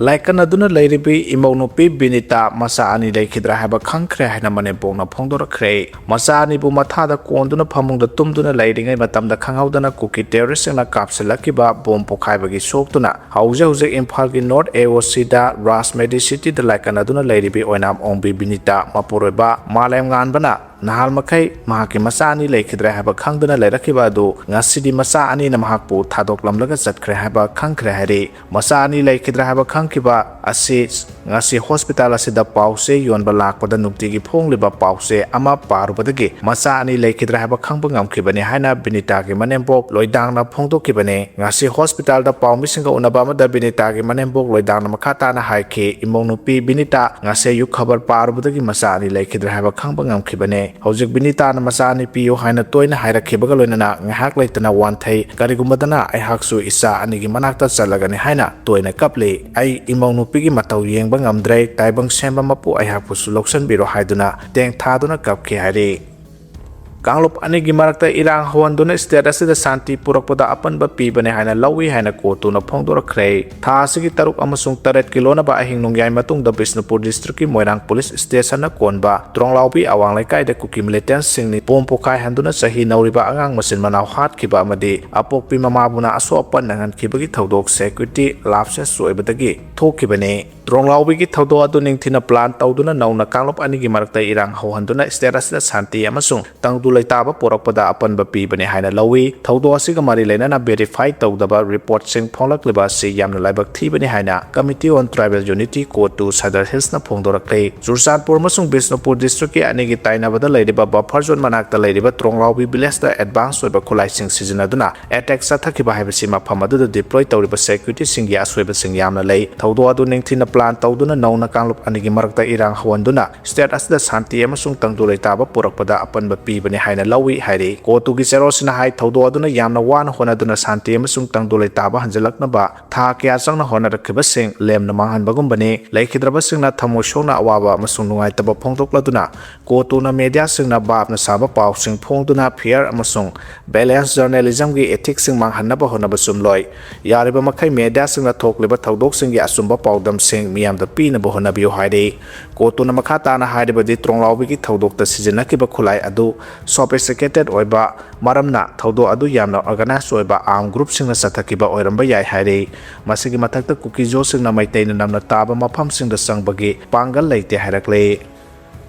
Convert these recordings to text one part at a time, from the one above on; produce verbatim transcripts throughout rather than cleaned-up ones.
ꯂꯥꯏꯀꯠꯅꯗꯨꯅ ꯂꯩꯔꯤꯕꯤ ꯏꯃꯧ ꯅꯨꯄꯤ ꯕꯤꯅꯤꯇꯥ ꯃꯆꯥ ꯑꯅꯤ ꯂꯩꯈꯤꯗ꯭ꯔꯥ ꯍꯥꯏꯕ ꯈꯪꯈ꯭ꯔꯦ ꯍꯥꯏꯅ ꯃꯅꯦꯝꯄꯣꯛꯅ ꯐꯣꯡꯗꯣꯔꯛꯈ꯭ꯔꯦ꯫ ꯃꯆꯥ ꯑꯅꯤꯕꯨ ꯃꯊꯥꯗ ꯀꯣꯟꯗꯨꯅ ꯐꯃꯨꯡꯗ ꯇꯨꯝꯗꯨꯅ ꯂꯩꯔꯤꯉꯩ ꯃꯇꯝꯗ ꯈꯪꯍꯧꯗꯅ ꯀꯨꯀꯤ ꯇꯦꯔꯣꯔꯤꯁꯁꯤꯡꯅ ꯀꯥꯞꯁꯤꯜꯂꯛꯈꯤꯕ ꯕꯣꯝ ꯄꯣꯈꯥꯏꯕꯒꯤ ꯁꯣꯛꯇꯨꯅ ꯍꯧꯖꯤꯛ ꯍꯧꯖꯤꯛ ꯏꯝꯐꯥꯜꯒꯤ ꯅꯣꯔꯠ ꯑꯦ ꯑꯣ ꯁꯤꯗ ꯔꯥꯖ ꯃꯦꯗꯤ ꯁꯤꯇꯤꯗ ꯂꯥꯏꯀꯠꯅꯗꯨꯅ ꯂꯩꯔꯤꯕꯤ ꯑꯣꯏꯅꯥꯝ ꯑꯣꯡꯕꯤ ꯕꯤꯅꯤꯇꯥ ꯃꯄꯨꯔꯣꯏꯕ ꯃꯥꯂꯦꯝꯉꯥꯟꯕꯅ ꯅꯍꯥꯟ ꯃꯈꯩ ꯃꯍꯥꯛꯀꯤ ꯃꯆꯥ ꯑꯅꯤ ꯂꯩꯈꯤꯗ꯭ꯔꯦ ꯍꯥꯏꯕ ꯈꯪꯗꯨꯅ ꯂꯩꯔꯛꯈꯤꯕ ꯑꯗꯨ ꯉꯁꯤꯗꯤ ꯃꯆꯥ ꯑꯅꯤꯅ ꯃꯍꯥꯛꯄꯨ ꯊꯥꯗꯣꯛꯂꯝꯂꯒ ꯆꯠꯈ꯭ꯔꯦ ꯍꯥꯏꯕ ꯈꯪꯈ꯭ꯔꯦ ꯍꯥꯏꯔꯤ꯫ ꯃꯆꯥ ꯑꯅꯤ ꯂꯩꯈꯤꯗ꯭ꯔꯦ ꯍꯥꯏꯕ ꯈꯪꯈꯤꯕ ꯑꯁꯤ ꯉꯁꯤ ꯍꯣꯁꯄꯤꯇꯥꯜ ꯑꯁꯤꯗ ꯄꯥꯎꯆꯦ ꯌꯣꯟꯕ ꯂꯥꯛꯄꯗ ꯅꯨꯡꯇꯤꯒꯤ ꯐꯣꯡꯂꯤꯕ ꯄꯥꯎꯆꯦ ꯑꯃ ꯄꯥꯔꯨꯕꯗꯒꯤ ꯃꯆꯥ ꯑꯅꯤ ꯂꯩꯈꯤꯗ꯭ꯔꯦ ꯍꯥꯏꯕ ꯈꯪꯕ ꯉꯝꯈꯤꯕꯅꯤ ꯍꯥꯏꯅ ꯕꯤꯅꯤꯇꯥꯒꯤ ꯃꯅꯦꯝꯕꯣꯛ ꯂꯣꯏꯗꯥꯡꯅ ꯐꯣꯡꯗꯣꯛꯈꯤꯕꯅꯤ꯫ ꯉꯁꯤ ꯍꯣꯁꯄꯤꯇꯥꯜꯗ ꯄꯥꯎꯃꯤꯁꯤꯡꯒ ꯎꯅꯕ ꯑꯃꯗ ꯕꯤꯅꯤꯇꯥꯒꯤ ꯃꯅꯦꯝꯕꯣꯛ ꯂꯣꯏꯗꯥꯡꯅ ꯃꯈꯥ ꯇꯥꯅ ꯍꯥꯏꯈꯤ, "ꯏꯃꯧ ꯅꯨꯄꯤ ꯕꯤꯅꯤꯇꯥ ꯉꯁꯤ ꯑꯌꯨꯛ ꯈꯕꯔ ꯄꯥꯔꯨꯕꯗꯒꯤ ꯃꯆꯥ ꯑꯅꯤ ꯂꯩꯈꯤꯗ꯭ꯔꯦ ꯍꯥꯏꯕ ꯈꯪꯕ ꯉꯝꯈꯤꯕꯅꯤ꯫ ꯍꯧꯖꯤꯛ ꯕꯤꯅꯤꯇꯥꯅ ꯃꯆꯥ ꯑꯅꯤ ꯄꯤꯌꯨ ꯍꯥꯏꯅ ꯇꯣꯏꯅ ꯍꯥꯏꯔꯛꯈꯤꯕꯒ ꯂꯣꯏꯅꯅ ꯉꯥꯏꯍꯥꯛ ꯂꯩꯇꯅ ꯋꯥꯟꯊꯩ꯫ ꯀꯔꯤꯒꯨꯝꯕꯗꯅ ꯑꯩꯍꯥꯛꯁꯨ ꯏꯆꯥ ꯑꯅꯤꯒꯤ ꯃꯅꯥꯛꯇ ꯆꯠꯂꯒꯅꯤ ꯍꯥꯏꯅ ꯇꯣꯏꯅ ꯀꯞꯂꯤ꯫ ꯑꯩ ꯏꯃꯧ ꯅꯨꯄꯤꯒꯤ ꯃꯇꯧ ꯌꯦꯡꯕ ꯉꯝꯗ꯭ꯔꯦ꯫ ꯇꯥꯏꯕꯪ ꯁꯦꯝꯕ ꯃꯄꯨ ꯑꯩꯍꯥꯛꯄꯨꯁꯨ ꯂꯧꯁꯤꯟꯕꯤꯔꯣ" ꯍꯥꯏꯗꯨꯅ ꯇꯦꯡ ꯊꯥꯗꯨꯅ ꯀꯞꯈꯤ ꯍꯥꯏꯔꯤ꯫ ꯀꯥꯡꯂꯨꯞ ꯑꯅꯤꯒꯤ ꯃꯔꯛꯇ ꯏꯔꯥꯡ ꯍꯧꯍꯟꯗꯨꯅ ꯁ꯭ꯇꯦꯠ ꯑꯁꯤꯗ ꯁꯥꯟꯇꯤ ꯄꯨꯔꯛꯄꯗ ꯑꯄꯟꯕ ꯄꯤꯕꯅꯦ ꯍꯥꯏꯅ ꯂꯧꯏ ꯍꯥꯏꯅ ꯀꯣꯔꯠꯇꯨꯅ ꯐꯣꯡꯗꯣꯔꯛꯈ꯭ꯔꯦ꯫ ꯊꯥ ꯑꯁꯤꯒꯤ ꯇꯔꯨꯛ ꯑꯃꯁꯨꯡ ꯇꯔꯦꯠꯀꯤ ꯂꯣꯟꯅꯕ ꯑꯍꯤꯡ ꯅꯣꯡꯌꯥꯏ ꯃꯇꯨꯡꯗ ꯕꯤꯁꯅꯨꯄꯨꯔ ꯗꯤꯁꯇ꯭ꯔꯤꯛꯀꯤ ꯃꯣꯏꯔꯥꯡ ꯄꯨꯂꯤꯁ ꯁ꯭ꯇꯦꯁꯟꯅ ꯀꯣꯟꯕ ꯇ꯭ꯔꯣꯡꯂꯥꯎꯕꯤ ꯑꯋꯥꯡ ꯂꯩꯀꯥꯏꯗ ꯀꯨꯀꯤ ꯃꯤꯂꯤꯇꯦꯟꯁꯁꯤꯡꯅ ꯕꯣꯝ ꯄꯣꯈꯥꯏꯍꯟꯗꯨꯅ ꯆꯍꯤ ꯅꯧꯔꯤꯕ ꯑꯉꯥꯡ ꯃꯆꯤꯟ ꯃꯅꯥꯎ ꯍꯥꯠꯈꯤꯕ ꯑꯃꯗꯤ ꯑꯄꯣꯛꯄꯤ ꯃꯃꯥꯕꯨꯅ ꯑꯁꯣꯛ ꯑꯄꯟ ꯅꯪꯍꯟꯈꯤꯕꯒꯤ ꯊꯧꯗꯣꯛ ꯁꯦꯀ꯭ꯌꯨꯔꯤꯇꯤ ꯂꯥꯞꯁꯦꯁ ꯑꯣꯏꯕꯗꯒꯤ ꯊꯣꯛꯈꯤꯕꯅꯤ꯫ ꯇ꯭ꯔꯣꯡꯂꯥꯎꯕꯤꯒꯤ ꯊꯧꯗꯣꯛ ꯑꯗꯨ ꯅꯤꯡꯊꯤꯅ ꯄ꯭ꯂꯥꯟ ꯇꯧꯗꯨꯅ ꯅꯧꯅ ꯀꯥꯡꯂꯨꯞ ꯑꯅꯤꯒꯤ ꯃꯔꯛꯇ ꯏꯔꯥꯡ ꯍꯧꯍꯟꯗꯨꯅ ꯁ꯭ꯇꯦꯠ ꯑꯁꯤꯗ ꯁꯥꯟꯇꯤ ꯑꯃꯁꯨꯡ ꯇꯪꯗꯨ ꯂꯩꯇꯥꯕ ꯄꯨꯔꯛꯄꯗ ꯑꯄꯟꯕ ꯄꯤꯕꯅꯤ ꯍꯥꯏꯅ ꯂꯧꯏ꯫ ꯊꯧꯗꯣꯛ ꯑꯁꯤꯒ ꯃꯔꯤ ꯂꯩꯅꯅ ꯚꯦꯔꯤꯐꯥꯏ ꯇꯧꯗꯕ ꯔꯤꯄꯣꯔꯠꯁꯤꯡ ꯐꯣꯡꯂꯛꯂꯤꯕ ꯑꯁꯤ ꯌꯥꯝꯅ ꯂꯥꯏꯕꯛ ꯊꯤꯕꯅꯤ ꯍꯥꯏꯅ Committee on Tribal Unity ꯀꯣꯔꯠꯇꯨ Sadar ꯍꯤꯜꯁꯅ ꯐꯣꯡꯗꯣꯔꯛꯂꯤ꯫ Churachandpur ꯑꯃꯁꯨꯡ ꯕꯤꯁꯅꯨꯄꯨꯔ ꯗꯤꯁꯇ꯭ꯔꯤꯛꯀꯤ ꯑꯅꯤꯒꯤ ꯇꯥꯏꯅꯕꯗ ꯂꯩꯔꯤꯕ ꯕꯐꯔ ꯖꯣꯟ ꯃꯅꯥꯛꯇ ꯂꯩꯔꯤꯕ ꯇ꯭ꯔꯣꯡꯂꯥꯎꯕꯤ ꯚꯤꯂꯦꯖꯇ ꯑꯦꯗꯚꯥꯟꯁ ꯑꯣꯏꯕ ꯈꯨꯠꯂꯥꯏꯁꯤꯡ ꯁꯤꯖꯤꯟꯅꯗꯨꯅ ꯑꯦꯇꯦꯛ ꯆꯠꯊꯈꯤꯕ ꯍꯥꯏꯕꯁꯤ ꯃꯐꯝ ꯑꯗꯨꯗ ꯗꯤꯄ꯭ꯂꯣꯏ ꯇꯧꯔꯤꯕ ꯁꯦꯀ꯭ꯌꯨꯔꯤꯇꯤꯁꯤꯡꯒꯤ ꯑꯁꯣꯏꯕꯁꯤꯡ ꯌꯥꯝꯅ ꯂꯩ꯫ ꯊꯧꯗꯣꯛ ꯑꯗꯨ ꯅꯤꯡꯊꯤꯅ ꯄ꯭ꯂꯥꯟ ꯇꯧꯗꯨꯅ ꯅꯧꯅ ꯀꯥꯡꯂꯨꯞ ꯑꯅꯤꯒꯤ ꯃꯔꯛꯇ ꯏꯔꯥꯡ ꯍꯧꯍꯟꯗꯨꯅ ꯁ꯭ꯇꯦꯠ ꯑꯁꯤꯗ ꯁꯥꯟꯇꯤ ꯑꯃꯁꯨꯡ ꯇꯪꯗꯨ ꯂꯩꯇꯥꯕ ꯄꯨꯔꯛꯄꯗ ꯑꯄꯟꯕ ꯄꯤꯕꯅꯤ ꯍꯥꯏꯅ ꯂꯧꯏ ꯍꯥꯏꯔꯤ꯫ ꯀꯣꯇꯨꯒꯤ ꯆꯦꯔꯣꯜꯁꯤꯅ ꯍꯥꯏ, ꯊꯧꯗꯣꯛ ꯑꯗꯨꯅ ꯌꯥꯝꯅ ꯋꯥꯅ ꯍꯣꯠꯅꯗꯨꯅ ꯁꯥꯟꯇꯤ ꯑꯃꯁꯨꯡ ꯇꯪꯗꯨ ꯂꯩꯇꯥꯕ ꯍꯟꯖꯤꯜꯂꯛꯅꯕ ꯊꯥ ꯀꯌꯥ ꯆꯪꯅ ꯍꯣꯠꯅꯔꯛꯈꯤꯕꯁꯤꯡ ꯂꯦꯝꯅ ꯃꯥꯡꯍꯟꯕꯒꯨꯝꯕꯅꯤ꯫ ꯂꯩꯈꯤꯗ꯭ꯔꯕꯁꯤꯡꯅ ꯊꯃꯣꯏ ꯁꯣꯛꯅ ꯑꯋꯥꯕ ꯑꯃꯁꯨꯡ ꯅꯨꯡꯉꯥꯏꯇꯕ ꯐꯣꯡꯗꯣꯛꯂꯗꯨꯅ ꯀꯣꯇꯨꯅ ꯃꯦꯗꯤꯌꯥꯁꯤꯡꯅ ꯚꯥꯞꯅ ꯁꯥꯕ ꯄꯥꯎꯁꯤꯡ ꯐꯣꯡꯗꯨꯅ fair ꯑꯃꯁꯨꯡ balanced journalismꯒꯤ ethicsꯁꯤꯡ ꯃꯥꯡꯍꯟꯅꯕ ꯍꯣꯠꯅꯕ ꯆꯨꯝꯂꯣꯏ꯫ ꯌꯥꯔꯤꯕ ꯃꯈꯩ ꯃꯦꯗꯤꯌꯥꯁꯤꯡꯅ ꯊꯣꯛꯂꯤꯕ ꯊꯧꯗꯣꯛꯁꯤꯡꯒꯤ ꯑꯆꯨꯝꯕ ꯄꯥꯎꯗꯝꯁꯤꯡ ꯃꯤꯌꯥꯝꯗ ꯄꯤꯅꯕ ꯍꯣꯠꯅꯕꯤꯌꯨ ꯍꯥꯏꯔꯤ꯫ ꯀꯣꯇꯨꯅ ꯃꯈꯥ ꯇꯥꯅ ꯍꯥꯏꯔꯤꯕꯗꯤ ꯇ꯭ꯔꯣꯡꯂꯥꯎꯕꯤꯒꯤ ꯊꯧꯗꯣꯛꯇ ꯁꯤꯖꯤꯟꯅꯈꯤꯕ ꯈꯨꯠꯂꯥꯏ ꯑꯗꯨ sophisticated ꯑꯣꯏꯕ ꯃꯔꯝꯅ ꯊꯧꯗꯣꯛ ꯑꯗꯨ ꯌꯥꯝꯅ organized ꯑꯣꯏꯕ armed groupꯁꯤꯡꯅ ꯆꯠꯊꯈꯤꯕ ꯑꯣꯏꯔꯝꯕ ꯌꯥꯏ ꯍꯥꯏꯔꯤ꯫ ꯃꯁꯤꯒꯤ ꯃꯊꯛꯇ ꯀꯨꯀꯤꯖꯣꯁꯤꯡꯅ ꯃꯩꯇꯩꯅ ꯅꯝꯅ ꯇꯥꯕ ꯃꯐꯝꯁꯤꯡꯗ ꯆꯪꯕꯒꯤ ꯄꯥꯡꯒꯜ ꯂꯩꯇꯦ ꯍꯥꯏꯔꯛꯂꯤ꯫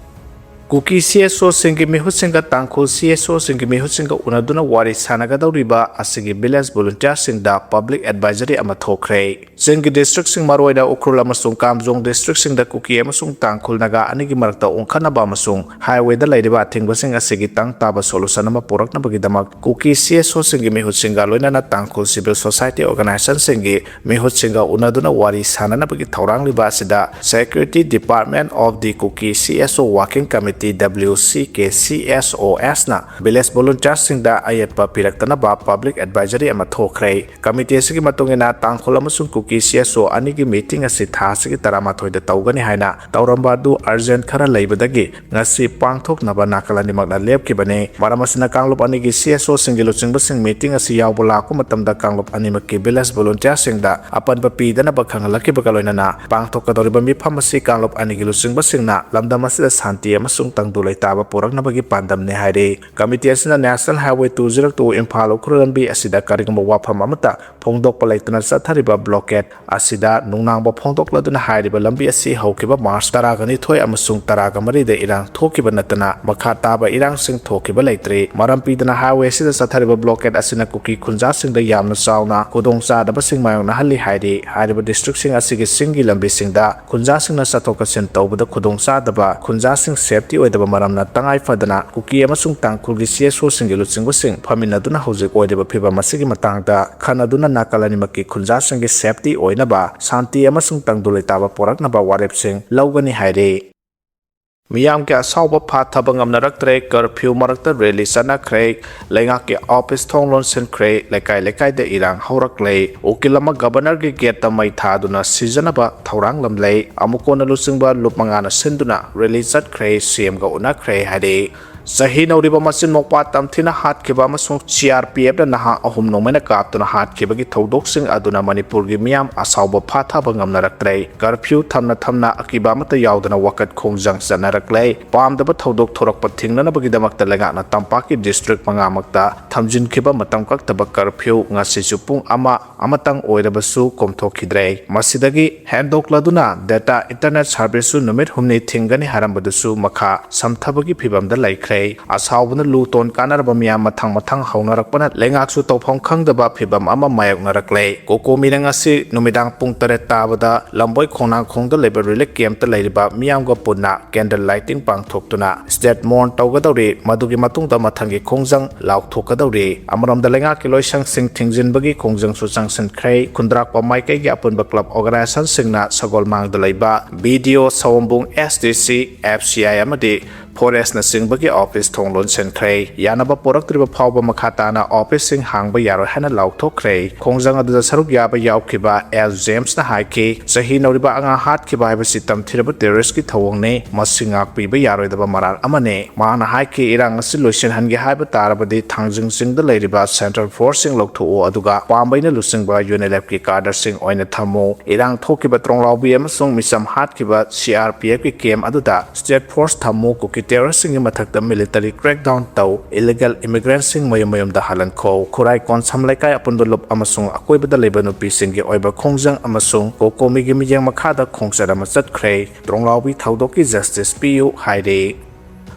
ꯀꯨꯀꯤ CSOꯁꯤꯡꯒꯤ ꯃꯤꯍꯨꯠꯁꯤꯡꯒ ꯇꯥꯡꯈꯨꯜ CSOꯁꯤꯡꯒꯤ ꯃꯤꯍꯨꯠꯁꯤꯡꯒ ꯎꯅꯗꯨꯅ ꯋꯥꯔꯤ ꯁꯥꯟꯅꯒꯗꯧꯔꯤꯕ ꯑꯁꯤꯒꯤ village volunteerꯁꯤꯡꯗ public advisory ꯑꯃ ꯊꯣꯛꯈ꯭ꯔꯦ꯫ ꯆꯤꯡꯒꯤ districtꯁꯤꯡ, ꯃꯔꯨꯑꯣꯏꯅ ꯎꯈ꯭ꯔꯨꯜ ꯑꯃꯁꯨꯡ ꯀꯥꯝꯖꯣꯡ districtꯁꯤꯡꯗ ꯀꯨꯀꯤ ꯑꯃꯁꯨꯡ ꯇꯥꯡꯈꯨꯜ ꯅꯥꯒꯥ ꯑꯅꯤꯒꯤ ꯃꯔꯛꯇ ꯑꯣꯟꯈꯠꯅꯕ ꯑꯃꯁꯨꯡ highwayꯗ ꯂꯩꯔꯤꯕ ꯑꯊꯤꯡꯕꯁꯤꯡ ꯑꯁꯤꯒꯤ ꯇꯪ ꯇꯥꯕ solution ꯑꯃ ꯄꯨꯔꯛꯅꯕꯒꯤꯗꯃꯛ ꯀꯨꯀꯤ CSOꯁꯤꯡꯒꯤ ꯃꯤꯍꯨꯠꯁꯤꯡꯒ ꯂꯣꯏꯅꯅ ꯇꯥꯡꯈꯨꯜ civil society organizationꯁꯤꯡꯒꯤ ꯃꯤꯍꯨꯠꯁꯤꯡꯒ ꯎꯅꯗꯨꯅ ꯋꯥꯔꯤ ꯁꯥꯟꯅꯅꯕꯒꯤ ꯊꯧꯔꯥꯡꯂꯤꯕ ꯑꯁꯤꯗ Security Department of the Kuki CSO Working Committee, WCKCSOSꯅ village volunteerꯁꯤꯡꯗ ꯑꯌꯦꯠꯄ ꯄꯤꯔꯛꯇꯅꯕ public advisory ꯑꯃ ꯊꯣꯛꯈ꯭ꯔꯦ꯫ Committee ꯑꯁꯤꯒꯤ ꯃꯇꯨꯡ ꯏꯟꯅ ꯇꯥꯡꯈꯨꯜ ꯑꯃꯁꯨꯡ ꯀꯨꯀꯤ CSO ꯑꯅꯤꯒꯤ meeting ꯑꯁꯤ ꯊꯥ ꯑꯁꯤꯒꯤ ꯇꯔꯥꯃꯥꯊꯣꯏꯗ ꯇꯧꯒꯅꯤ ꯍꯥꯏꯅ ꯇꯧꯔꯝꯕ ꯑꯗꯨ urgent ꯈꯔ ꯂꯩꯕꯗꯒꯤ ꯉꯁꯤ ꯄꯥꯡꯊꯣꯛꯅꯕ ꯅꯥꯀꯜ ꯑꯅꯤꯃꯛꯅ ꯂꯦꯞꯈꯤꯕꯅꯤ꯫ ꯃꯔꯝ ꯑꯁꯤꯅ ꯀꯥꯡꯂꯨꯞ ꯑꯅꯤꯒꯤ CSOꯁꯤꯡꯒꯤ ꯂꯨꯆꯤꯡꯕꯁꯤꯡ meeting ꯑꯁꯤ ꯌꯥꯎꯕ ꯂꯥꯛꯄ ꯃꯇꯝꯗ ꯀꯥꯡꯂꯨꯞ ꯑꯅꯤꯃꯛꯀꯤ village volunteerꯁꯤꯡꯗ ꯑꯄꯟꯕ ꯄꯤꯗꯅꯕ ꯈꯪꯍꯜꯂꯛꯈꯤꯕꯒ ꯂꯣꯏꯅꯅ ꯄꯥꯡꯊꯣꯛꯀꯗꯧꯔꯤꯕ ꯃꯤꯐꯝ ꯑꯁꯤ ꯀꯥꯡꯂꯨꯞ ꯑꯅꯤꯒꯤ ꯂꯨꯆꯤꯡꯕꯁꯤꯡꯅ ꯂꯝꯗꯝ ꯑꯁꯤꯗ ꯁꯥꯟꯇꯤ ꯑꯃꯁꯨꯡ ꯇꯪꯗꯨ ꯂꯩꯇꯥꯕ ꯄꯨꯔꯛꯅꯕꯒꯤ ꯄꯥꯟꯗꯝꯅꯤ ꯍꯥꯏꯔꯤ꯫ Committee ꯑꯁꯤꯅ National Highway two zero two Imphal Ukhrul ꯂꯝꯕꯤ ꯑꯁꯤꯗ ꯀꯔꯤꯒꯨꯝꯕ ꯋꯥꯐꯝ ꯑꯃꯠꯇ ꯐꯣꯡꯗꯣꯛꯄ ꯂꯩꯇꯅ ꯆꯠꯊꯔꯤꯕ blockade ꯑꯁꯤꯗ ꯅꯨꯡꯅꯥꯡꯕ ꯐꯣꯡꯗꯣꯛꯂꯗꯨꯅ ꯍꯥꯏꯔꯤꯕ ꯂꯝꯕꯤ ꯑꯁꯤ ꯍꯧꯈꯤꯕ March ꯇꯔꯥꯒ ꯅꯤꯊꯣꯏ ꯑꯃꯁꯨꯡ ꯇꯔꯥꯒ ꯃꯔꯤꯗ ꯏꯔꯥꯡ ꯊꯣꯛꯈꯤꯕ ꯅꯠꯇꯅ ꯃꯈꯥ ꯇꯥꯕ ꯏꯔꯥꯡꯁꯤꯡ ꯊꯣꯛꯈꯤꯕ ꯂꯩꯇ꯭ꯔꯤ꯫ ꯃꯔꯝ ꯄꯤꯗꯨꯅ highway ꯑꯁꯤꯗ ꯆꯠꯊꯔꯤꯕ blockade ꯑꯁꯤꯅ ꯀꯨꯀꯤ ꯈꯨꯟꯖꯥꯁꯤꯡꯗ ꯌꯥꯝꯅ ꯆꯥꯎꯅ ꯈꯨꯗꯣꯡꯆꯥꯗꯕꯁꯤꯡ ꯃꯥꯌꯣꯛꯅꯍꯜꯂꯤ ꯍꯥꯏꯔꯤ꯫ ꯍꯥꯏꯔꯤꯕ districtꯁꯤꯡ ꯑꯁꯤꯒꯤ ꯆꯤꯡꯒꯤ ꯂꯝꯕꯤꯁꯤꯡꯗ ꯈꯨꯟꯖꯥꯁꯤꯡꯅ ꯆꯠꯊꯣꯛ ꯆꯠꯁꯤꯟ ꯇꯧꯕꯗ ꯈꯨꯗꯣꯡꯆꯥꯗꯕ, ꯈꯨꯟꯖꯥꯁꯤꯡ safety ꯑꯣꯏꯗꯕ ꯃꯔꯝꯅ ꯇꯉꯥꯏ ꯐꯗꯅ ꯀꯨꯀꯤ ꯑꯃꯁꯨꯡ ꯇꯥꯡꯈꯨꯜꯒꯤ CSOꯁꯤꯡꯒꯤ ꯂꯨꯆꯤꯡꯕꯁꯤꯡ ꯐꯝꯃꯤꯟꯅꯗꯨꯅ ꯍꯧꯖꯤꯛ ꯑꯣꯏꯔꯤꯕ ꯐꯤꯚꯝ ꯑꯁꯤꯒꯤ ꯃꯇꯥꯡꯗ ꯈꯟꯅꯗꯨꯅ ꯅꯥꯀꯜ ꯑꯅꯤꯃꯛꯀꯤ ꯈꯨꯟꯖꯥꯁꯤꯡꯒꯤ safety ꯑꯣꯏꯅꯕ, ꯁꯥꯟꯇꯤ ꯑꯃꯁꯨꯡ ꯇꯪꯗꯨ ꯂꯩꯇꯥꯕ ꯄꯣꯔꯛꯅꯕ ꯋꯥꯔꯦꯞꯁꯤꯡ ꯂꯧꯒꯅꯤ ꯍꯥꯏꯔꯤ꯫ ꯃꯤꯌꯥꯝꯒꯤ ꯑꯁꯥꯎꯕ ꯐꯥꯊꯕ ꯉꯝꯅꯔꯛꯇ꯭ꯔꯦ꯫ ꯀꯔꯐ꯭ꯌꯨ ꯃꯔꯛꯇ ꯔꯦꯂꯤ ꯆꯠꯅꯈ꯭ꯔꯦ꯫ ꯂꯩꯉꯥꯛꯀꯤ ꯑꯣꯐꯤꯁ ꯊꯣꯡ ꯂꯣꯟꯁꯤꯟꯈ꯭ꯔꯦ꯫ ꯂꯩꯀꯥꯏ ꯂꯩꯀꯥꯏꯗ ꯏꯔꯥꯡ ꯍꯧꯔꯛꯂꯦ꯫ ꯎꯀꯤꯜ ꯑꯃ ꯒꯕꯔꯅꯔꯒꯤ ꯒꯦꯠꯇ ꯃꯩ ꯊꯥꯗꯨꯅ ꯁꯤꯖꯅꯕ ꯊꯧꯔꯥꯡ ꯂꯝꯂꯦ꯫ ꯑꯃꯨꯛ ꯀꯣꯟꯅ ꯂꯨꯆꯤꯡꯕ ꯂꯨꯞ ꯃꯉꯥꯅ ꯁꯤꯟꯗꯨꯅ ꯔꯦꯂꯤ ꯆꯠꯈ꯭ꯔꯦ꯫ ꯁꯤꯑꯦꯝꯒ ꯎꯅꯈ꯭ꯔꯦ ꯍꯥꯏꯔꯤ꯫ ꯆꯍꯤ ꯅꯧꯔꯤꯕ ꯃꯆꯤꯟ ꯃꯧꯄ꯭ꯋꯥ ꯇꯝꯊꯤꯅ ꯍꯥꯠꯈꯤꯕ ꯑꯃꯁꯨꯡ ꯁꯤ ꯑꯥꯔ ꯄꯤ ꯑꯦꯐꯅ ꯅꯍꯥ ꯑꯍꯨꯝ ꯅꯣꯡꯃꯩꯅ ꯀꯥꯞꯇꯨꯅ ꯍꯥꯠꯈꯤꯕꯒꯤ ꯊꯧꯗꯣꯛꯁꯤꯡ ꯑꯗꯨꯅ ꯃꯅꯤꯄꯨꯔꯒꯤ ꯃꯤꯌꯥꯝ ꯑꯁꯥꯎꯕ ꯐꯥꯊꯕ ꯉꯝꯅꯔꯛꯇ꯭ꯔꯦ꯫ ꯀꯔꯐ꯭ꯌꯨ ꯊꯝꯅ ꯊꯝꯅ ꯑꯀꯤꯕ ꯑꯃꯠꯇ ꯌꯥꯎꯗꯅ ꯋꯥꯀꯠ ꯈꯣꯡꯖꯪ ꯆꯠꯅꯔꯛꯂꯦ꯫ ꯄꯥꯝꯗꯕ ꯊꯧꯗꯣꯛ ꯊꯣꯔꯛꯄ ꯊꯤꯡꯅꯅꯕꯒꯤꯗꯃꯛꯇ ꯂꯩꯉꯥꯛꯅ ꯇꯝꯄꯥꯛꯀꯤ ꯗꯤꯁꯇ꯭ꯔꯤꯛ ꯃꯉꯥꯃꯛꯇ ꯊꯝꯖꯤꯟꯈꯤꯕ ꯃꯇꯝ ꯀꯛꯇꯕ ꯀꯔꯐ꯭ꯌꯨ ꯉꯁꯤꯁꯨ ꯄꯨꯡ ꯑꯃ ꯑꯃꯇꯪ ꯑꯣꯏꯔꯕꯁꯨ ꯀꯣꯝꯊꯣꯛꯈꯤꯗ꯭ꯔꯦ꯫ ꯃꯁꯤꯗꯒꯤ ꯍꯦꯟꯗꯣꯛꯂꯗꯨꯅ ꯗꯦꯇꯥ ꯏꯟꯇꯔꯅꯦꯠ ꯁꯥꯔꯚꯤꯁꯁꯨ ꯅꯨꯃꯤꯠ ꯍꯨꯝꯅꯤ ꯊꯤꯡꯒꯅꯤ ꯍꯥꯏꯔꯝꯕꯗꯨꯁꯨ ꯃꯈꯥ ꯁꯝꯊꯕꯒꯤ ꯐꯤꯕꯝꯗ ꯂꯩꯈ꯭ꯔꯦ꯫ ꯑꯁꯥꯎꯕꯅ ꯂꯨ ꯇꯣꯟ ꯀꯥꯟꯅꯔꯕ ꯃꯤꯌꯥꯝ ꯃꯊꯪ ꯃꯊꯪ ꯍꯧꯅꯔꯛꯄꯅ ꯂꯩꯉꯥꯛꯁꯨ ꯇꯧꯐꯝ ꯈꯪꯗꯕ ꯐꯤꯕꯝ ꯑꯃ ꯃꯥꯌꯣꯛꯅꯔꯛꯂꯦ꯫ ꯀꯣꯀꯣꯃꯤꯅ ꯉꯁꯤ ꯅꯨꯃꯤꯗꯥꯡ ꯄꯨꯡ ꯇꯔꯦꯠ ꯇꯥꯕꯗ ꯂꯝꯕꯣꯏ ꯈꯣꯡꯅꯥꯡꯈꯣꯡꯗ ꯂꯩꯕ ꯔꯤꯂꯤꯐ ꯀꯦꯝꯞꯇ ꯂꯩꯔꯤꯕ ꯃꯤꯌꯥꯝꯒ ꯄꯨꯟꯅ ꯀꯦꯟꯗꯜ ꯂꯥꯏꯇꯤꯡ ꯄꯥꯡꯊꯣꯛꯇꯨꯅ ꯁ꯭ꯇꯦꯠ ꯃꯣꯔꯟ ꯇꯧꯒꯗꯧꯔꯤ꯫ ꯃꯗꯨꯒꯤ ꯃꯇꯨꯡꯗ ꯃꯊꯪꯒꯤ ꯈꯣꯡꯖꯪ ꯂꯥꯎꯊꯣꯛꯀꯗꯧꯔꯤ꯫ ꯑꯃꯔꯣꯝꯗ ꯂꯩꯉꯥꯛꯀꯤ ꯂꯣꯏꯁꯪꯁꯤꯡ ꯊꯤꯡꯖꯤꯟꯕꯒꯤ ꯈꯣꯡꯖꯪꯁꯨ ꯆꯪꯁꯤꯟꯈ꯭ꯔꯦ꯫ ꯈꯨꯟꯗ꯭ꯔꯥꯛꯄꯝ ꯃꯥꯏꯀꯩꯒꯤ ꯑꯄꯨꯟꯕ ꯀ꯭ꯂꯕ ꯑꯣꯔꯒꯅꯥꯏꯖꯦꯁꯟꯁꯤꯡꯅ ꯁꯒꯣꯜꯃꯥꯡꯗ ꯂꯩꯕ ꯕꯤ ꯗꯤ ꯑꯣ, ꯁꯑꯣꯝꯕꯨꯡ ꯑꯦꯁ ꯗꯤ ꯁꯤ, ꯑꯦꯐ ꯁꯤ ꯑꯥꯏ ꯑꯃꯗꯤ ꯐꯣꯔꯦꯁꯅꯆꯤꯡꯕꯒꯤ ꯑꯣꯐꯤꯁ ꯊꯣꯡ ꯂꯣꯟꯁꯤꯟꯈ꯭ꯔꯦ꯫ ꯌꯥꯅꯕ ꯄꯣꯔꯛꯇ꯭ꯔꯤꯕ ꯐꯥꯎꯕ ꯃꯈꯥ ꯇꯥꯅ ꯑꯣꯐꯤꯁꯁꯤꯡ ꯍꯥꯡꯕ ꯌꯥꯔꯣꯏ ꯍꯥꯏꯅ ꯂꯥꯎꯊꯣꯛꯈ꯭ꯔꯦ꯫ ꯈꯣꯡꯖꯪ ꯑꯗꯨꯗ ꯁꯔꯨꯛ ꯌꯥꯕ ꯌꯥꯎꯈꯤꯕ ꯑꯦꯜ ꯖꯦꯝꯁꯅ ꯍꯥꯏꯈꯤ, ꯆꯍꯤ ꯅꯧꯔꯤꯕ ꯑꯉꯥꯡ ꯍꯥꯠꯈꯤꯕ ꯍꯥꯏꯕꯁꯤ ꯇꯝꯊꯤꯔꯕ ꯇꯦꯔꯣꯔꯤꯁꯀꯤ ꯊꯧꯑꯣꯡꯅꯤ꯫ ꯃꯁꯤ ꯉꯥꯛꯄꯤꯕ ꯌꯥꯔꯣꯏꯗꯕ ꯃꯔꯥꯜ ꯑꯃꯅꯤ꯫ ꯃꯍꯥꯛꯅ ꯍꯥꯏꯈꯤ, ꯏꯔꯥꯡ ꯑꯁꯤ ꯂꯣꯏꯁꯤꯟꯍꯟꯒꯦ ꯍꯥꯏꯕ ꯇꯥꯔꯕꯗꯤ ꯊꯥꯡꯖꯤꯡ ꯆꯤꯡꯗ ꯂꯩꯔꯤꯕ ꯁꯦꯟꯇ꯭ꯔꯦꯜ ꯐꯣꯔꯁꯁꯤꯡ ꯂꯧꯊꯣꯛꯎ, ꯑꯗꯨꯒ ꯄꯥꯝꯕꯩꯅ ꯂꯨꯆꯤꯡꯕ ꯌꯨꯅꯤꯂꯦꯐꯀꯤ ꯀꯥꯗꯔꯁꯤꯡ ꯑꯣꯏꯅ ꯊꯝꯃꯨ꯫ ꯏꯔꯥꯡ ꯊꯣꯛꯈꯤꯕ ꯇ꯭ꯔꯣꯡꯂꯥꯎꯕꯤ ꯑꯃꯁꯨꯡ ꯃꯤꯆꯝ ꯍꯥꯠꯈꯤꯕ ꯁꯤ ꯑꯥꯔ ꯄꯤ ꯑꯦꯐꯀꯤ ꯀꯦꯝꯞ ꯑꯗꯨꯗ ꯁ꯭ꯇꯦꯠ ꯐꯣꯔꯁ ꯊꯝꯃꯨ꯫ ꯀꯨꯀꯤ ꯇꯦꯔꯣꯔꯤꯁꯁꯤꯡꯒꯤ ꯃꯊꯛꯇ ꯃꯤꯂꯤꯇꯔꯤ ꯀ꯭ꯔꯦꯛꯗꯥꯎꯟ ꯇꯧ꯫ ꯏꯂꯤꯒꯦꯜ ꯏꯃꯤꯒ꯭ꯔꯦꯟꯠꯁꯤꯡ ꯃꯌꯨꯝ ꯃꯌꯨꯝꯗ ꯍꯜꯍꯟꯈꯣ꯫ ꯈꯨꯔꯥꯏ ꯀꯣꯟꯁꯝ ꯂꯩꯀꯥꯏ ꯑꯄꯨꯟꯕ ꯂꯨꯞ ꯑꯃꯁꯨꯡ ꯑꯀꯣꯏꯕꯗ ꯂꯩꯕ ꯅꯨꯄꯤꯁꯤꯡꯒꯤ ꯑꯣꯏꯕ ꯈꯣꯡꯖꯪ ꯑꯃꯁꯨꯡ ꯀꯣꯀꯣꯃꯤꯒꯤ ꯃꯤꯠꯌꯦꯡ ꯃꯈꯥꯗ ꯈꯣꯡꯆꯠ ꯑꯃ ꯆꯠꯈ꯭ꯔꯦ꯫ ꯇ꯭ꯔꯣꯡꯂꯥꯎꯕꯤ ꯊꯧꯗꯣꯛꯀꯤ ꯖꯁꯇꯤꯁ ꯄꯤꯌꯨ ꯍꯥꯏꯔꯤ꯫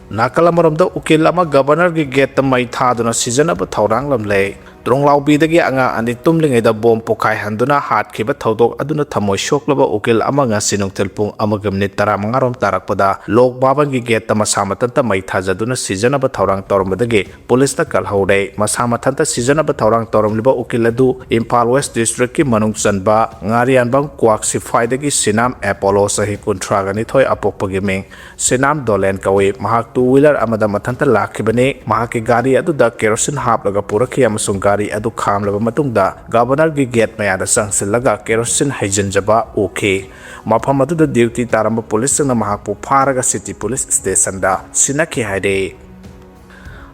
ꯅꯥꯀꯜ ꯑꯃꯔꯣꯝꯗ ꯎꯀꯤꯜ ꯑꯃ ꯒꯕꯔꯅꯔꯒꯤ ꯒꯦꯠꯇ ꯃꯩ ꯊꯥꯗꯨꯅ ꯁꯤꯖꯅꯕ ꯊꯧꯔꯥꯡ ꯂꯝꯂꯦ꯫ ꯇ꯭ꯔꯣꯡꯂꯥꯎꯕꯤꯗꯒꯤ ꯑꯉꯥꯡ ꯑꯅꯤ ꯇꯨꯝꯂꯤꯉꯩꯗ ꯕꯣꯝ ꯄꯣꯈꯥꯏꯍꯟꯗꯨꯅ ꯍꯥꯠꯈꯤꯕ ꯊꯧꯗꯣꯛ ꯑꯗꯨꯅ ꯊꯃꯣꯏ ꯁꯣꯛꯂꯕ ꯎꯀꯤꯜ ꯑꯃ ꯉꯁꯤ ꯅꯨꯡꯊꯤꯜ ꯄꯨꯡ ꯑꯃꯒ ꯃꯤꯅꯤꯠ ꯇꯔꯥꯃꯉꯥ ꯔꯣꯝ ꯇꯥꯔꯛꯄꯗ ꯂꯣꯛ ꯚꯕꯟꯒꯤ ꯒꯦꯠꯇ ꯃꯁꯥ ꯃꯊꯟꯇ ꯃꯩ ꯊꯥꯖꯗꯨꯅ ꯁꯤꯖꯅꯕ ꯊꯧꯔꯥꯡ ꯇꯧꯔꯝꯕꯗꯒꯤ ꯄꯨꯂꯤꯁꯅ ꯀꯜꯍꯧꯔꯦ꯫ ꯃꯁꯥ ꯃꯊꯟꯇ ꯁꯤꯖꯅꯕ ꯊꯧꯔꯥꯡ ꯇꯧꯔꯝꯂꯤꯕ ꯎꯀꯤꯜ ꯑꯗꯨ ꯏꯝꯐꯥꯜ ꯋꯦꯁ ꯗꯤꯁꯇ꯭ꯔꯤꯛꯀꯤ ꯃꯅꯨꯡ ꯆꯟꯕ ꯉꯥꯔꯤꯌꯥꯟꯕꯝ ꯀ꯭ꯋꯥꯛ ꯁꯤꯐꯥꯏꯗꯒꯤ ꯁꯤꯅꯥꯝ ꯑꯦꯄꯣꯂꯣ, ꯆꯍꯤ ꯀꯨꯟꯊ꯭ꯔꯥꯒ ꯅꯤꯊꯣꯏ, ꯑꯄꯣꯛꯄꯒꯤ ꯃꯤꯡ ꯁꯤꯅꯥꯝ ꯗꯣꯂꯦꯟ ꯀꯧꯏ꯫ ꯃꯍꯥꯛ ꯇꯨ ꯋꯤꯂꯔ ꯑꯃꯗ ꯃꯊꯟꯇ ꯂꯥꯛꯈꯤꯕꯅꯤ꯫ ꯃꯍꯥꯛꯀꯤ ꯒꯥꯔꯤ ꯑꯗꯨꯗ ꯀꯦꯔꯣꯁꯤꯟ ꯍꯥꯞꯂꯒ ꯄꯨꯔꯛꯈꯤ ꯑꯃꯁꯨꯡ ꯒꯥꯔꯤ ꯑꯗꯨ ꯈꯥꯝꯂꯕ ꯃꯇꯨꯡꯗ ꯒꯕꯔꯅꯔꯒꯤ ꯒꯦꯠ ꯃꯌꯥꯗ ꯆꯪꯁꯤꯜꯂꯒ ꯀꯦꯔꯣꯁꯤꯟ ꯍꯩꯖꯤꯟꯖꯕ ꯎꯈꯤ꯫ ꯃꯐꯝ ꯑꯗꯨꯗ ꯗ꯭ꯌꯨꯇꯤ ꯇꯥꯔꯝꯕ ꯄꯨꯂꯤꯁꯁꯤꯡꯅ ꯃꯍꯥꯛꯄꯨ ꯐꯥꯔꯒ ꯁꯤꯇꯤ ꯄꯨꯂꯤꯁ ꯁ꯭ꯇꯦꯁꯟꯗ ꯁꯤꯟꯅꯈꯤ ꯍꯥꯏꯔꯤ꯫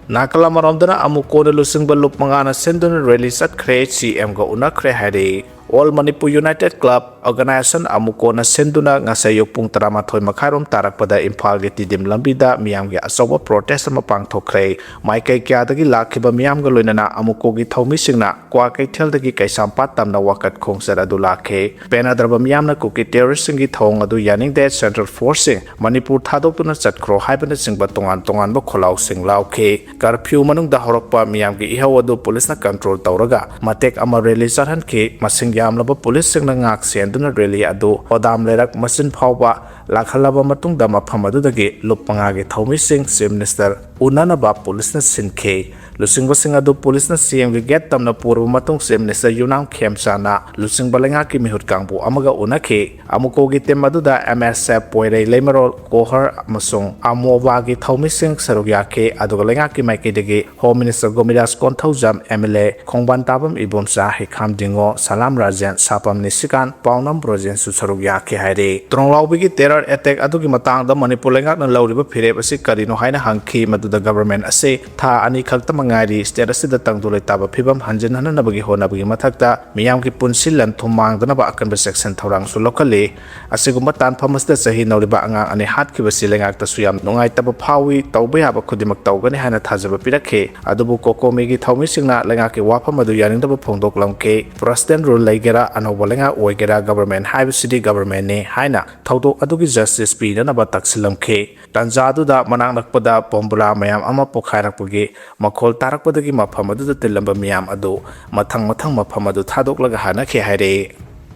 ꯅꯥꯀꯜ ꯑꯃꯔꯣꯝꯗꯅ ꯑꯃꯨꯛ ꯀꯣꯟꯅ ꯂꯨꯆꯤꯡꯕ ꯂꯨꯞ ꯃꯉꯥꯅ ꯁꯤꯟꯗꯨꯅ ꯔꯦꯂꯤ ꯆꯠꯈ꯭ꯔꯦ, ꯁꯤ ꯑꯦꯝꯒ ꯎꯅꯈ꯭ꯔꯦ ꯍꯥꯏꯔꯤ꯫ All Manipur united club organisation ꯑꯃꯨꯛ ꯀꯣꯟꯅ ꯁꯤꯟꯗꯨꯅ ꯉꯁꯥꯏ ꯑꯌꯨꯛ ꯄꯨꯡ ꯇꯔꯥꯃꯥꯊꯣꯏ ꯃꯈꯥꯏꯔꯣꯝ ꯇꯥꯔꯛꯄꯗ ꯏꯝꯐꯥꯜꯒꯤ ꯇꯤꯗꯤꯝ ꯂꯝꯕꯤꯗ ꯃꯤꯌꯥꯝꯒꯤ ꯑꯆꯧꯕ ꯄ꯭ꯔꯣꯇꯦꯁ ꯑꯃ ꯄꯥꯡꯊꯣꯛꯈ꯭ꯔꯦ꯫ ꯃꯥꯏꯀꯩ ꯀꯌꯥꯗꯒꯤ ꯂꯥꯛꯈꯤꯕ ꯃꯤꯌꯥꯝꯒ ꯂꯣꯏꯅꯅ ꯑꯃꯨꯛꯀꯣꯒꯤ ꯊꯧꯃꯤꯁꯤꯡꯅ ꯀ꯭ꯋꯥꯀꯩꯊꯦꯜꯗꯒꯤ ꯀꯩꯁꯥꯝꯄꯥꯠ ꯇꯝꯅ ꯋꯥꯀꯠ ꯈꯣꯡꯆꯠ ꯑꯗꯨ ꯂꯥꯛꯈꯤ꯫ ꯄꯦꯟꯅꯗ꯭ꯔꯕ ꯃꯤꯌꯥꯝꯅ ꯀꯨꯀꯤ ꯇꯦꯔꯣꯔꯤꯁ꯭ꯠꯁꯤꯡꯒꯤ ꯊꯧꯑꯣꯡ ꯑꯗꯨ ꯌꯥꯅꯤꯡꯗꯦ, ꯁꯦꯟꯇ꯭ꯔꯦꯜ ꯐꯣꯔꯁꯁꯤꯡ ꯃꯅꯤꯄꯨꯔ ꯊꯥꯗꯣꯛꯇꯨꯅ ꯆꯠꯈ꯭ꯔꯣ ꯍꯥꯏꯕꯅꯆꯤꯡꯕ ꯇꯣꯉꯥꯟ ꯇꯣꯉꯥꯟꯕ ꯈꯣꯜꯂꯥꯎꯁꯤꯡ ꯂꯥꯎꯈꯤ꯫ ꯀꯔꯐ꯭ꯌꯨ ꯃꯅꯨꯡꯗ ꯍꯧꯔꯛꯄ ꯃꯤꯌꯥꯝꯒꯤ ꯏꯍꯧ ꯑꯗꯨ ꯄꯨꯂꯤꯁꯅ ꯀꯟꯇ꯭ꯔꯣꯜ ꯇꯧꯔꯒ ꯃꯇꯦꯛ ꯑꯃ ꯔꯦꯂꯤ ꯆꯠꯍꯟꯈꯤ꯫ ꯃꯁꯤꯡ ꯌꯥꯝꯂꯕ ꯄꯨꯂꯤꯁꯁꯤꯡꯅ ꯉꯥꯛ ꯁꯦꯟꯗꯨꯅ ꯔꯦꯂꯤ ꯑꯗꯨ ꯍꯣꯗꯥꯝ ꯂꯩꯔꯛ ꯃꯆꯤꯟ ꯐꯥꯎꯕ ꯂꯥꯛꯍꯜꯂꯕ ꯃꯇꯨꯡꯗ ꯃꯐꯝ ꯑꯗꯨꯗꯒꯤ ꯂꯨꯞ ꯃꯉꯥꯒꯤ ꯊꯧꯃꯤꯁꯤꯡ ꯆꯤꯐ ꯃꯤꯅꯤꯁꯇꯔ ꯎꯅꯅꯕ ꯄꯨꯂꯤꯁꯅ ꯁꯤꯟꯈꯤ꯫ ꯂꯨꯆꯤꯡꯕꯁꯤꯡ ꯑꯗꯨ ꯄꯨꯂꯤꯁꯅ ꯁꯤ ꯑꯦꯝꯒꯤ ꯒꯦꯠ ꯇꯝꯅ ꯄꯨꯔꯕ ꯃꯇꯨꯡ ꯆꯤꯐ ꯃꯤꯅꯤꯁꯇꯔ ꯌꯨꯝꯅꯥꯝ ꯈꯦꯝꯆꯥꯅ ꯂꯨꯆꯤꯡꯕ ꯂꯩꯉꯥꯛꯀꯤ ꯃꯤꯍꯨꯠ ꯀꯥꯡꯕꯨ ꯑꯃꯒ ꯎꯅꯈꯤ꯫ ꯑꯃꯨꯛꯀꯣꯒꯤ ꯇꯤꯝ ꯑꯗꯨꯗ M S F, Poirei Leimarol, ꯀꯣꯍꯔ ꯑꯃꯁꯨꯡ ꯑꯃꯣꯕꯥꯒꯤ ꯊꯧꯃꯤꯁꯤꯡ ꯁꯔꯨꯛ ꯌꯥꯈꯤ, ꯑꯗꯨꯒ ꯂꯩꯉꯥꯛꯀꯤ ꯃꯥꯏꯀꯩꯗꯒꯤ ꯍꯣꯝ ꯃꯤꯅꯤꯁꯇꯔ ꯒꯣꯃꯤꯔꯥꯖ Konthoujam, M L A Khongbantabam Ibomcha, Heikham Dingo, Salam Rajen, Sapam Nishikanta, Paonam ꯕ꯭ꯔꯣꯖꯦꯟꯁꯨ ꯁꯔꯨꯛ ꯌꯥꯈꯤ ꯍꯥꯏꯔꯤ꯫ ꯇ꯭ꯔꯣꯡꯂꯥꯎꯕꯤꯒꯤ ꯇꯦꯔꯔ ꯑꯦꯇꯦꯛ ꯑꯗꯨꯒꯤ ꯃꯇꯥꯡꯗ ꯃꯅꯤꯄꯨꯔ ꯂꯩꯉꯥꯛꯅ ꯂꯧꯔꯤꯕ ꯐꯤꯔꯦꯞ ꯑꯁꯤ ꯀꯔꯤꯅꯣ ꯍꯥꯏꯅ ꯍꯪꯈꯤ꯫ ꯃꯗꯨꯗ ꯒꯚꯔꯟꯃꯦꯟꯠ ꯑꯁꯤ ꯊꯥ ꯑꯅꯤ ꯈꯛꯇꯃꯛ ꯉꯥꯏꯔꯤ, ꯁ꯭ꯇꯦꯠ ꯑꯁꯤꯗ ꯇꯪꯗꯨ ꯂꯩꯇꯥꯕ ꯐꯤꯕꯝ ꯍꯟꯖꯤꯟꯍꯟꯅꯕꯒꯤ ꯍꯣꯠꯅꯕꯒꯤ ꯃꯊꯛꯇ ꯃꯤꯌꯥꯝꯒꯤ ꯄꯨꯟꯁꯤ ꯂꯟ ꯊꯨꯝ ꯃꯥꯡꯗꯅꯕ ꯑꯀꯟꯕ ꯆꯦꯛꯁꯤꯟ ꯊꯧꯔꯥꯡꯁꯨ ꯂꯧꯈꯠꯂꯤ꯫ ꯑꯁꯤꯒꯨꯝꯕ ꯇꯥꯟꯐꯝ ꯑꯁꯤꯗ ꯆꯍꯤ ꯅꯧꯔꯤꯕ ꯑꯉꯥꯡ ꯑꯅꯤ ꯍꯥꯠꯈꯤꯕꯁꯤ ꯂꯩꯉꯥꯛꯇꯁꯨ ꯌꯥꯝ ꯅꯨꯡꯉꯥꯏꯇꯕ ꯐꯥꯎꯏ, ꯇꯧꯕ ꯌꯥꯕ ꯈꯨꯗꯤꯡꯃꯛ ꯇꯧꯒꯅꯤ ꯍꯥꯏꯅ ꯊꯥꯖꯕ ꯄꯤꯔꯛꯈꯤ꯫ ꯑꯗꯨꯕꯨ ꯀꯣꯀꯣꯃꯤꯒꯤ ꯊꯧꯃꯤꯁꯤꯡꯅ ꯂꯩꯉꯥꯛꯀꯤ ꯋꯥꯐꯝ ꯑꯗꯨ ꯌꯥꯅꯤꯡꯗꯕ ꯐꯣꯡꯗꯣꯛꯂꯝꯈꯤ꯫ ꯄ꯭ꯔꯁꯤꯗꯦꯟꯠ ꯔꯨꯜ ꯂꯩꯒꯦꯔꯥ, ꯑꯅꯧꯕ ꯂꯩꯉꯥꯛ ꯑꯣꯏꯒꯦꯔꯥ, ꯒꯚꯔꯟꯃꯦꯟꯠ ꯍꯥꯏꯕꯁꯤꯗꯤ ꯒꯚꯔꯟꯃꯦꯟꯠꯅꯤ ꯍꯥꯏꯅ ꯊꯧꯗꯣꯛ ꯑꯗꯨꯒꯤ ꯖꯁꯇꯤꯁ ꯄꯤꯅꯅꯕ ꯇꯛꯁꯤꯜꯂꯝꯈꯤ꯫ ꯇꯥꯟꯖꯥꯗꯨꯗ ꯃꯅꯥꯛ ꯅꯛꯄꯗ ꯕꯣꯝꯕꯨꯂꯥ ꯃꯌꯥꯝ ꯑꯃ ꯄꯣꯈꯥꯏꯔꯛꯄꯒꯤ ꯃꯈꯣꯜ ꯇꯥꯔꯛꯄꯗꯒꯤ ꯃꯐꯝ ꯑꯗꯨꯗ ꯇꯤꯜꯂꯝꯕ ꯃꯤꯌꯥꯝ ꯑꯗꯨ ꯃꯊꯪ ꯃꯊꯪ ꯃꯐꯝ ꯑꯗꯨ ꯊꯥꯗꯣꯛꯂꯒ ꯍꯥꯟꯅꯈꯤ ꯍꯥꯏꯔꯦ꯫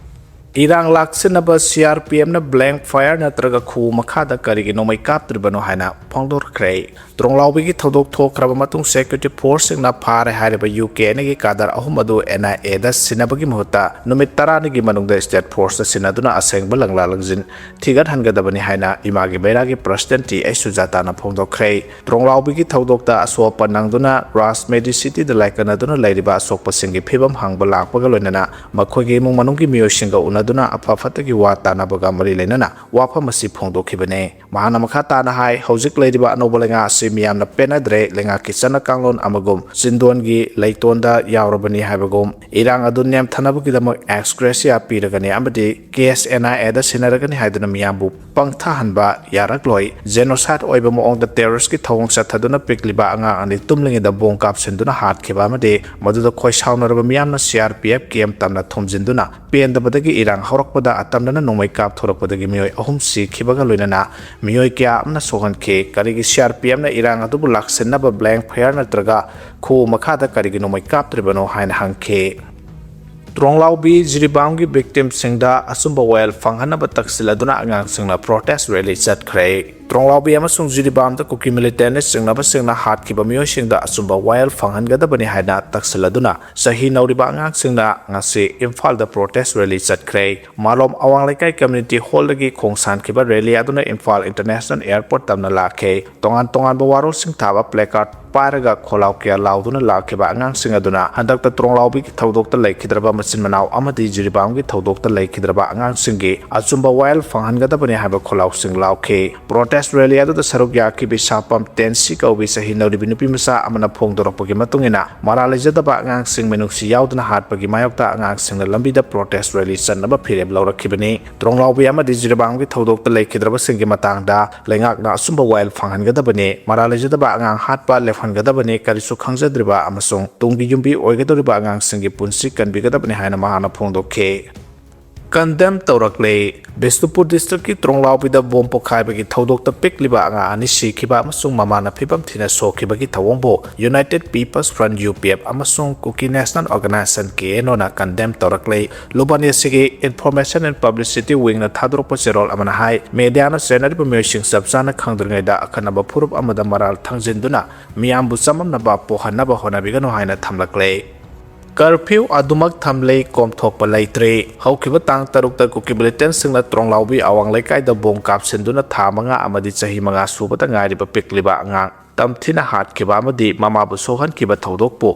ꯏꯔꯥꯡ ꯂꯥꯛꯁꯤꯟꯅꯕ C R P F ꯅ blank fire ꯅꯠꯇ꯭ꯔꯒ ꯈꯨ ꯃꯈꯥꯗ ꯀꯔꯤꯒꯤ ꯅꯣꯡꯃꯩ ꯀꯥꯞꯇ꯭ꯔꯤꯕꯅꯣ ꯍꯥꯏꯅ ꯐꯣꯡꯗꯣꯔꯛꯈ꯭ꯔꯦ꯫ ꯇ꯭ꯔꯣꯡꯂꯥꯎꯕꯤꯒꯤ ꯊꯧꯗꯣꯛ ꯊꯣꯛꯈ꯭ꯔꯕ ꯃꯇꯨꯡ security force ꯁꯤꯡꯅ ꯐꯥꯔꯦ ꯍꯥꯏꯔꯤꯕ U K ꯅ ꯒꯤ cadre ꯑꯍꯨꯝ ꯑꯗꯨ N I A ꯗ ꯁꯤꯟꯅꯕꯒꯤ ꯃꯍꯨꯠꯇ ꯅꯨꯃꯤꯠ ꯇꯔꯥꯅꯤꯒꯤ ꯃꯅꯨꯡꯗ state force ꯇ ꯁꯤꯟꯅꯗꯨꯅ ꯑꯁꯦꯡꯕ ꯂꯪꯂꯥ ꯂꯪꯖꯤꯟ ꯊꯤꯒꯠꯍꯟꯒꯗꯕꯅꯤ ꯍꯥꯏꯅ ꯏꯃꯥꯒꯤ ꯃꯩꯔꯥꯒꯤ president T H ꯁꯨꯖꯥꯇꯥꯅ ꯐꯣꯡꯗꯣꯛꯈ꯭ꯔꯦ꯫ ꯇ꯭ꯔꯣꯡꯂꯥꯎꯕꯤꯒꯤ ꯊꯧꯗꯣꯛꯇ ꯑꯁꯣꯛ ꯑꯄꯟ ꯅꯪꯗꯨꯅ ꯔꯥꯖ ꯃꯦꯗꯤꯁꯤꯇꯤꯗ ꯂꯥꯏꯀꯠꯅꯗꯨꯅ ꯂꯩꯔꯤꯕ ꯑꯁꯣꯛꯄꯁꯤꯡꯒꯤ ꯐꯤꯕꯝ ꯍꯪꯕ ꯂꯥꯛꯄꯒ ꯂꯣꯏꯅꯅ ꯃꯈꯣꯏꯒꯤ ꯏꯃꯨꯡ ꯃꯅꯨꯡꯒꯤ ꯃꯤꯑꯣꯏꯁꯤꯡꯒ ꯎꯅꯗꯨꯅ ꯑꯐ ꯐꯠꯇꯒꯤ ꯋꯥ ꯇꯥꯅꯕꯒ ꯃꯔꯤ ꯂꯩꯅꯅ ꯋꯥꯐꯝ ꯑꯁꯤ ꯐꯣꯡꯗꯣꯛꯈꯤꯕꯅꯤ꯫ ꯃꯍꯥꯛꯅ ꯃꯈꯥ ꯇꯥꯅ ꯍꯥꯏ, ꯍꯧꯖꯤꯛ ꯂꯩꯔꯤꯕ ꯑꯅꯧꯕ ꯂꯩꯉꯥꯛ ꯑꯁꯤ ꯃꯤꯌꯥꯝꯅ ꯄꯦꯟꯅꯗ꯭ꯔꯦ, ꯂꯩꯉꯥꯛꯀꯤ ꯆꯠꯅ ꯀꯥꯡꯂꯣꯟ ꯑꯃꯒꯨꯝ ꯆꯤꯟꯗꯣꯟꯒꯤ ꯂꯩꯇꯣꯟꯗ ꯌꯥꯎꯔꯕꯅꯤ ꯍꯥꯏꯕꯒꯨꯝ ꯏꯔꯥꯡ ꯑꯗꯨ ꯅꯦꯝꯊꯅꯕꯒꯤꯗꯃꯛ ex gratia ꯄꯤꯔꯒꯅꯤ ꯑꯃꯗꯤ case N I A ꯗ ꯁꯤꯟꯅꯔꯒꯅꯤ ꯍꯥꯏꯗꯨꯅ ꯃꯤꯌꯥꯝꯕꯨ ꯄꯪꯊꯍꯟꯕ ꯌꯥꯔꯛꯂꯣꯏ꯫ Genocide ꯑꯣꯏꯕ ꯃꯑꯣꯡꯗ terrorist ꯀꯤ ꯊꯧꯑꯣꯡ ꯆꯠꯊꯗꯨꯅ ꯄꯤꯛꯂꯤꯕ ꯑꯉꯥꯡ ꯑꯅꯤ ꯇꯨꯝꯂꯤꯉꯩꯗ ꯕꯣꯝ ꯀꯥꯞꯁꯤꯟꯗꯨꯅ ꯍꯥꯠꯈꯤꯕ ꯑꯃꯗꯤ ꯃꯗꯨꯗ ꯈꯣꯏ ꯁꯥꯎꯅꯔꯕ ꯃꯤꯌꯥꯝꯅ C R P F camp ꯇꯝꯅ ꯊꯣꯝꯖꯤꯟꯗꯨꯅ ꯄꯦꯟꯗꯕꯗꯒꯤ ꯏꯔꯥꯡ ꯍꯧꯔꯛꯄꯗ ꯑꯇꯝꯅꯅ ꯅꯣꯡꯃꯩ ꯀꯥꯞꯊꯣꯔꯛꯄꯗꯒꯤ ꯃꯤꯑꯣꯏ ꯑꯍꯨꯝ ꯁꯤꯈꯤꯕꯒ ꯂꯣꯏꯅꯅ ꯃꯤꯑꯣꯏ ꯀꯌꯥ ꯑꯃꯅ ꯁꯣꯛꯍꯟꯈꯤ꯫ ꯀꯔꯤꯒꯤ C R P F ꯅ ꯏꯔꯥꯡ ꯑꯗꯨꯕꯨ ꯂꯥꯛꯁꯤꯟꯅꯕ blank fire ꯅꯠꯇ꯭ꯔꯒ ꯈꯨ ꯃꯈꯥꯗ ꯀꯔꯤꯒꯤ ꯅꯣꯡꯃꯩ ꯀꯥꯞꯇ꯭ꯔꯤꯕꯅꯣ ꯍꯥꯏꯅ ꯍꯪꯈꯤ꯫ ꯇ꯭ꯔꯣꯡꯂꯥꯎꯕꯤ ꯖꯤꯔꯤꯕꯥꯝꯒꯤ victim ꯁꯤꯡꯗ ꯑꯆꯨꯝꯕ ꯋꯥꯌꯦꯜ ꯐꯪꯍꯟꯅꯕ ꯇꯛꯁꯤꯜꯂꯗꯨꯅ ꯑꯉꯥꯡꯁꯤꯡꯅ protest rally ꯆꯠꯈ꯭ꯔꯦ꯫ ꯇ꯭ꯔꯣꯡꯂꯥꯎꯕꯤ ꯑꯃꯁꯨꯡ ꯖꯤꯔꯤꯕꯥꯝꯗ ꯀꯨꯀꯤ militant ꯅ ꯆꯤꯡꯅꯕꯁꯤꯡꯅ ꯍꯥꯠꯈꯤꯕ ꯃꯤꯑꯣꯏꯁꯤꯡꯗ ꯑꯆꯨꯝꯕ ꯋꯥꯌꯦꯜ ꯐꯪꯍꯟꯒꯗꯕꯅꯤ ꯍꯥꯏꯅ ꯇꯛꯁꯤꯜꯂꯗꯨꯅ ꯆꯍꯤ ꯅꯧꯔꯤꯕ ꯑꯉꯥꯡꯁꯤꯡꯅ ꯉꯁꯤ ꯏꯝꯐꯥꯜꯗ protest rally ꯆꯠꯈ꯭ꯔꯦ꯫ ꯃꯥꯂꯣꯝ ꯑꯋꯥꯡ ꯂꯩꯀꯥꯏ community hall ꯗꯒꯤ ꯈꯣꯡ ꯁꯥꯟꯈꯤꯕ rally ꯑꯗꯨꯅ ꯏꯝꯐꯥꯜ International Airport ꯇꯝꯅ ꯂꯥꯛꯈꯤ꯫ ꯇꯣꯉꯥꯟ ꯇꯣꯉꯥꯟꯕ ꯋꯥꯔꯣꯜꯁꯤꯡ ꯊꯥꯕ placard ꯄꯥꯏꯔꯒ ꯈꯣꯜꯂꯥꯎ ꯀꯌꯥ ꯂꯥꯎꯗꯨꯅ ꯂꯥꯛꯈꯤꯕ ꯑꯉꯥꯡꯁꯤꯡ ꯑꯗꯨꯅ ꯍꯟꯗꯛꯇ ꯇ꯭ꯔꯣꯡꯂꯥꯎꯕꯤꯒꯤ ꯊꯧꯗꯣꯛꯇ ꯂꯩꯈꯤꯗ꯭ꯔꯕ ꯃꯆꯤꯟ ꯃꯅꯥꯎ ꯑꯃꯗꯤ ꯖꯤꯔꯤꯕꯥꯝꯒꯤ ꯊꯧꯗꯣꯛꯇ ꯂꯩꯈꯤꯗ꯭ꯔꯕ ꯑꯉꯥꯡꯁꯤꯡꯒꯤ ꯑꯆꯨꯝꯕ ꯋꯥꯌꯦꯜ ꯐꯪꯍꯟꯒꯗꯕꯅꯤ ꯍꯥꯏꯕ ꯈꯣꯜꯂꯥꯎꯁꯤꯡ ꯂꯥꯎꯈꯤ꯫ Protest rally ꯑꯗꯨꯗ ꯁꯔꯨꯛ ꯌꯥꯈꯤꯕ ꯏꯁꯥꯄꯝ ꯇꯦꯟꯁꯤ ꯀꯧꯕꯤ ꯆꯍꯤ ꯅꯧꯔꯤꯕꯤ ꯅꯨꯄꯤ ꯃꯆꯥ ꯑꯃꯅ ꯐꯣꯡꯗꯣꯔꯛꯄꯒꯤ ꯃꯇꯨꯡ ꯏꯟꯅ, ꯃꯔꯥꯜ ꯂꯩꯖꯗꯕ ꯑꯉꯥꯡꯁꯤꯡ ꯃꯤꯅꯨꯡꯁꯤ ꯌꯥꯎꯗꯅ ꯍꯥꯠꯄꯒꯤ ꯃꯥꯌꯣꯛꯇ ꯑꯉꯥꯡꯁꯤꯡꯅ ꯂꯝꯕꯤꯗ protest rally ꯆꯠꯅꯕ ꯐꯤꯔꯦꯞ ꯂꯧꯔꯛꯈꯤꯕꯅꯤ꯫ ꯇ꯭ꯔꯣꯡꯂꯥꯎꯕꯤ ꯑꯃꯗꯤ ꯖꯤꯔꯤꯕꯥꯝꯒꯤ ꯊꯧꯗꯣꯛꯇ ꯂꯩꯈꯤꯗ꯭ꯔꯕꯁꯤꯡꯒꯤ ꯃꯇꯥꯡꯗ ꯂꯩꯉꯥꯛꯅ ꯑꯆꯨꯝꯕ ꯋꯥꯌꯦꯜ ꯐꯪꯍꯟꯒꯗꯕꯅꯤ, ꯃꯔꯥꯜ ꯂꯩꯖꯗꯕ ꯑꯉꯥꯡ ꯍꯥꯠꯄ ꯂꯦꯞꯍꯟꯒꯗꯕꯅꯤ, ꯀꯔꯤꯁꯨ ꯈꯪꯖꯗ꯭ꯔꯤꯕ ꯑꯃꯁꯨꯡ ꯇꯨꯡꯒꯤ ꯌꯨꯝꯕꯤ ꯑꯣꯏꯒꯗꯧꯔꯤꯕ ꯑꯉꯥꯡꯁꯤꯡꯒꯤ ꯄꯨꯟꯁꯤ ꯀꯟꯕꯤꯒꯗꯕꯅꯤ ꯍꯥꯏꯅ ꯃꯍꯥꯛꯅ ꯐꯣꯡꯗꯣꯛꯈꯤ꯫ ꯀꯟꯗꯦꯝ ꯇꯧꯔꯛꯂꯦ꯫ ꯕꯤꯁꯅꯨꯄꯨꯔ ꯗꯤꯁꯇ꯭ꯔꯤꯛꯀꯤ ꯇ꯭ꯔꯣꯡꯂꯥꯎꯕꯤꯗ ꯕꯣꯝ ꯄꯣꯈꯥꯏꯕꯒꯤ ꯊꯧꯗꯣꯛꯇ ꯄꯤꯛꯂꯤꯕ ꯑꯉꯥꯡ ꯑꯅꯤ ꯁꯤꯈꯤꯕ ꯑꯃꯁꯨꯡ ꯃꯃꯥꯅ ꯐꯤꯕꯝ ꯊꯤꯅ ꯁꯣꯛꯈꯤꯕꯒꯤ ꯊꯧꯑꯣꯡꯕꯨ United People's Front, U P F, ꯑꯃꯁꯨꯡ Kuki National Organization, K N O ꯅ ꯀꯟꯗꯦꯝ ꯇꯧꯔꯛꯂꯦ꯫ ꯂꯨꯕꯥꯅꯤ ꯑꯁꯤꯒꯤ Information and Publicity Wing ꯅ ꯊꯥꯗꯣꯔꯛꯄ ꯆꯦꯔꯣꯜ ꯑꯃꯅ ꯍꯥꯏ, ꯃꯦꯗꯤꯌꯥꯅ ꯆꯦꯟꯅꯔꯤꯕ ꯃꯤꯑꯣꯏꯁꯤꯡ ꯆꯞ ꯆꯥꯅ ꯈꯪꯗ꯭ꯔꯤꯉꯩꯗ ꯑꯈꯟꯅꯕ ꯐꯨꯔꯨꯞ ꯑꯃꯗ ꯃꯔꯥꯜ ꯊꯥꯡꯖꯤꯟꯗꯨꯅ ꯃꯤꯌꯥꯝꯕꯨ ꯆꯃꯝꯅꯕ ꯄꯣꯛꯍꯟꯅꯕ ꯍꯣꯠꯅꯕꯤꯒꯅꯨ ꯍꯥꯏꯅ ꯊꯝꯂꯛꯂꯦ꯫ ꯀꯔꯐ꯭ꯌꯨ ꯑꯗꯨꯃꯛ ꯊꯝꯂꯦ, ꯀꯣꯝꯊꯣꯛꯄ ꯂꯩꯇ꯭ꯔꯦ꯫ ꯍꯧꯈꯤꯕ ꯇꯥꯡ ꯇꯔꯨꯛꯇ ꯀꯨꯀꯤ ꯃꯤꯂꯤꯇꯦꯟꯁꯤꯡꯅ ꯇ꯭ꯔꯣꯡꯂꯥꯎꯕꯤ ꯑꯋꯥꯡ ꯂꯩꯀꯥꯏꯗ ꯕꯣꯝ ꯀꯥꯞꯁꯤꯟꯗꯨꯅ ꯊꯥ ꯃꯉꯥ ꯑꯃꯗꯤ ꯆꯍꯤ ꯃꯉꯥ ꯁꯨꯕꯗ ꯉꯥꯏꯔꯤꯕ ꯄꯤꯛꯂꯤꯕ ꯑꯉꯥꯡ ꯇꯝꯊꯤꯅ ꯍꯥꯠꯈꯤꯕ ꯑꯃꯗꯤ ꯃꯃꯥꯕꯨ ꯁꯣꯛꯍꯟꯈꯤꯕ ꯊꯧꯗꯣꯛꯄꯨ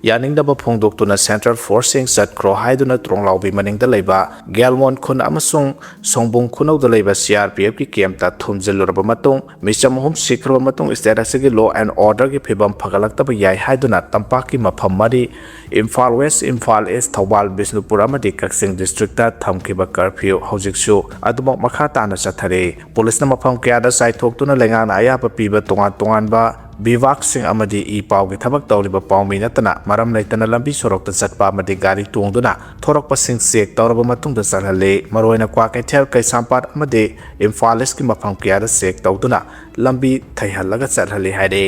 ꯌꯥꯅꯤꯡꯗꯕ ꯐꯣꯡꯗꯣꯛꯇꯨꯅ ꯁꯦꯟꯇ꯭ꯔꯦꯜ ꯐꯣꯔꯁꯁꯤꯡ ꯆꯠꯈ꯭ꯔꯣ ꯍꯥꯏꯗꯨꯅ ꯇ꯭ꯔꯣꯡꯂꯥꯎꯕꯤ ꯃꯅꯤꯡꯗ ꯂꯩꯕ ꯒꯦꯜꯃꯣꯟ ꯈꯨꯟ ꯑꯃꯁꯨꯡ ꯁꯣꯡꯕꯨꯡ ꯈꯨꯅꯧꯗ ꯂꯩꯕ C R P F ꯀꯤ ꯀꯦꯝꯞꯇ ꯊꯨꯝꯖꯤꯜꯂꯨꯔꯕ ꯃꯇꯨꯡ, ꯃꯤꯆꯝ ꯑꯍꯨꯝ ꯁꯤꯈ꯭ꯔꯕ ꯃꯇꯨꯡ state ꯑꯁꯤꯒꯤ law and order ꯒꯤ ꯐꯤꯕꯝ ꯐꯒꯠꯂꯛꯇꯕ ꯌꯥꯏ ꯍꯥꯏꯗꯨꯅ ꯇꯝꯄꯥꯛꯀꯤ ꯃꯐꯝ ꯃꯔꯤ, ꯏꯝꯐꯥꯜ ꯋꯦꯁ, ꯏꯝꯐꯥꯜ ꯏꯁ, ꯊꯧꯕꯥꯜ, ꯕꯤꯁꯅꯨꯄꯨꯔ ꯑꯃꯗꯤ ꯀꯛꯆꯤꯡ district ꯇ ꯊꯝꯈꯤꯕ ꯀꯔꯐ꯭ꯌꯨ ꯍꯧꯖꯤꯛꯁꯨ ꯑꯗꯨꯃꯛ ꯃꯈꯥ ꯇꯥꯅ ꯆꯠꯊꯔꯤ꯫ ꯄꯨꯂꯤꯁꯅ ꯃꯐꯝ ꯀꯌꯥꯗ ꯆꯥꯏꯊꯣꯛꯇꯨꯅ ꯂꯩꯉꯥꯛꯅ ꯑꯌꯥꯕ ꯄꯤꯕ ꯇꯣꯉꯥꯟ ꯇꯣꯉꯥꯟꯕ ꯕꯤꯚꯥꯒꯁꯤꯡ ꯑꯃꯗꯤ ꯏ ꯄꯥꯎꯒꯤ ꯊꯕꯛ ꯇꯧꯔꯤꯕ ꯄꯥꯎꯃꯤ ꯅꯠꯇꯅ ꯃꯔꯝ ꯂꯩꯇꯅ ꯂꯝꯕꯤ ꯁꯣꯔꯣꯛꯇ ꯆꯠꯄ ꯑꯃꯗꯤ ꯒꯥꯔꯤ ꯇꯣꯡꯗꯨꯅ ꯊꯣꯔꯛꯄꯁꯤꯡ check ꯇꯧꯔꯕ ꯃꯇꯨꯡꯗ ꯆꯠꯍꯜꯂꯤ꯫ ꯃꯔꯨꯑꯣꯏꯅ ꯀ꯭ꯋꯥꯀꯩꯊꯦꯜ, ꯀꯩꯁꯥꯝꯄꯥꯠ ꯑꯃꯗꯤ ꯏꯝꯐꯥꯜ ꯏꯁꯀꯤ ꯃꯐꯝ ꯀꯌꯥꯗ check ꯇꯧꯗꯨꯅ ꯂꯝꯕꯤ ꯊꯩꯍꯜꯂꯒ ꯆꯠꯍꯜꯂꯤ ꯍꯥꯏꯔꯤ꯫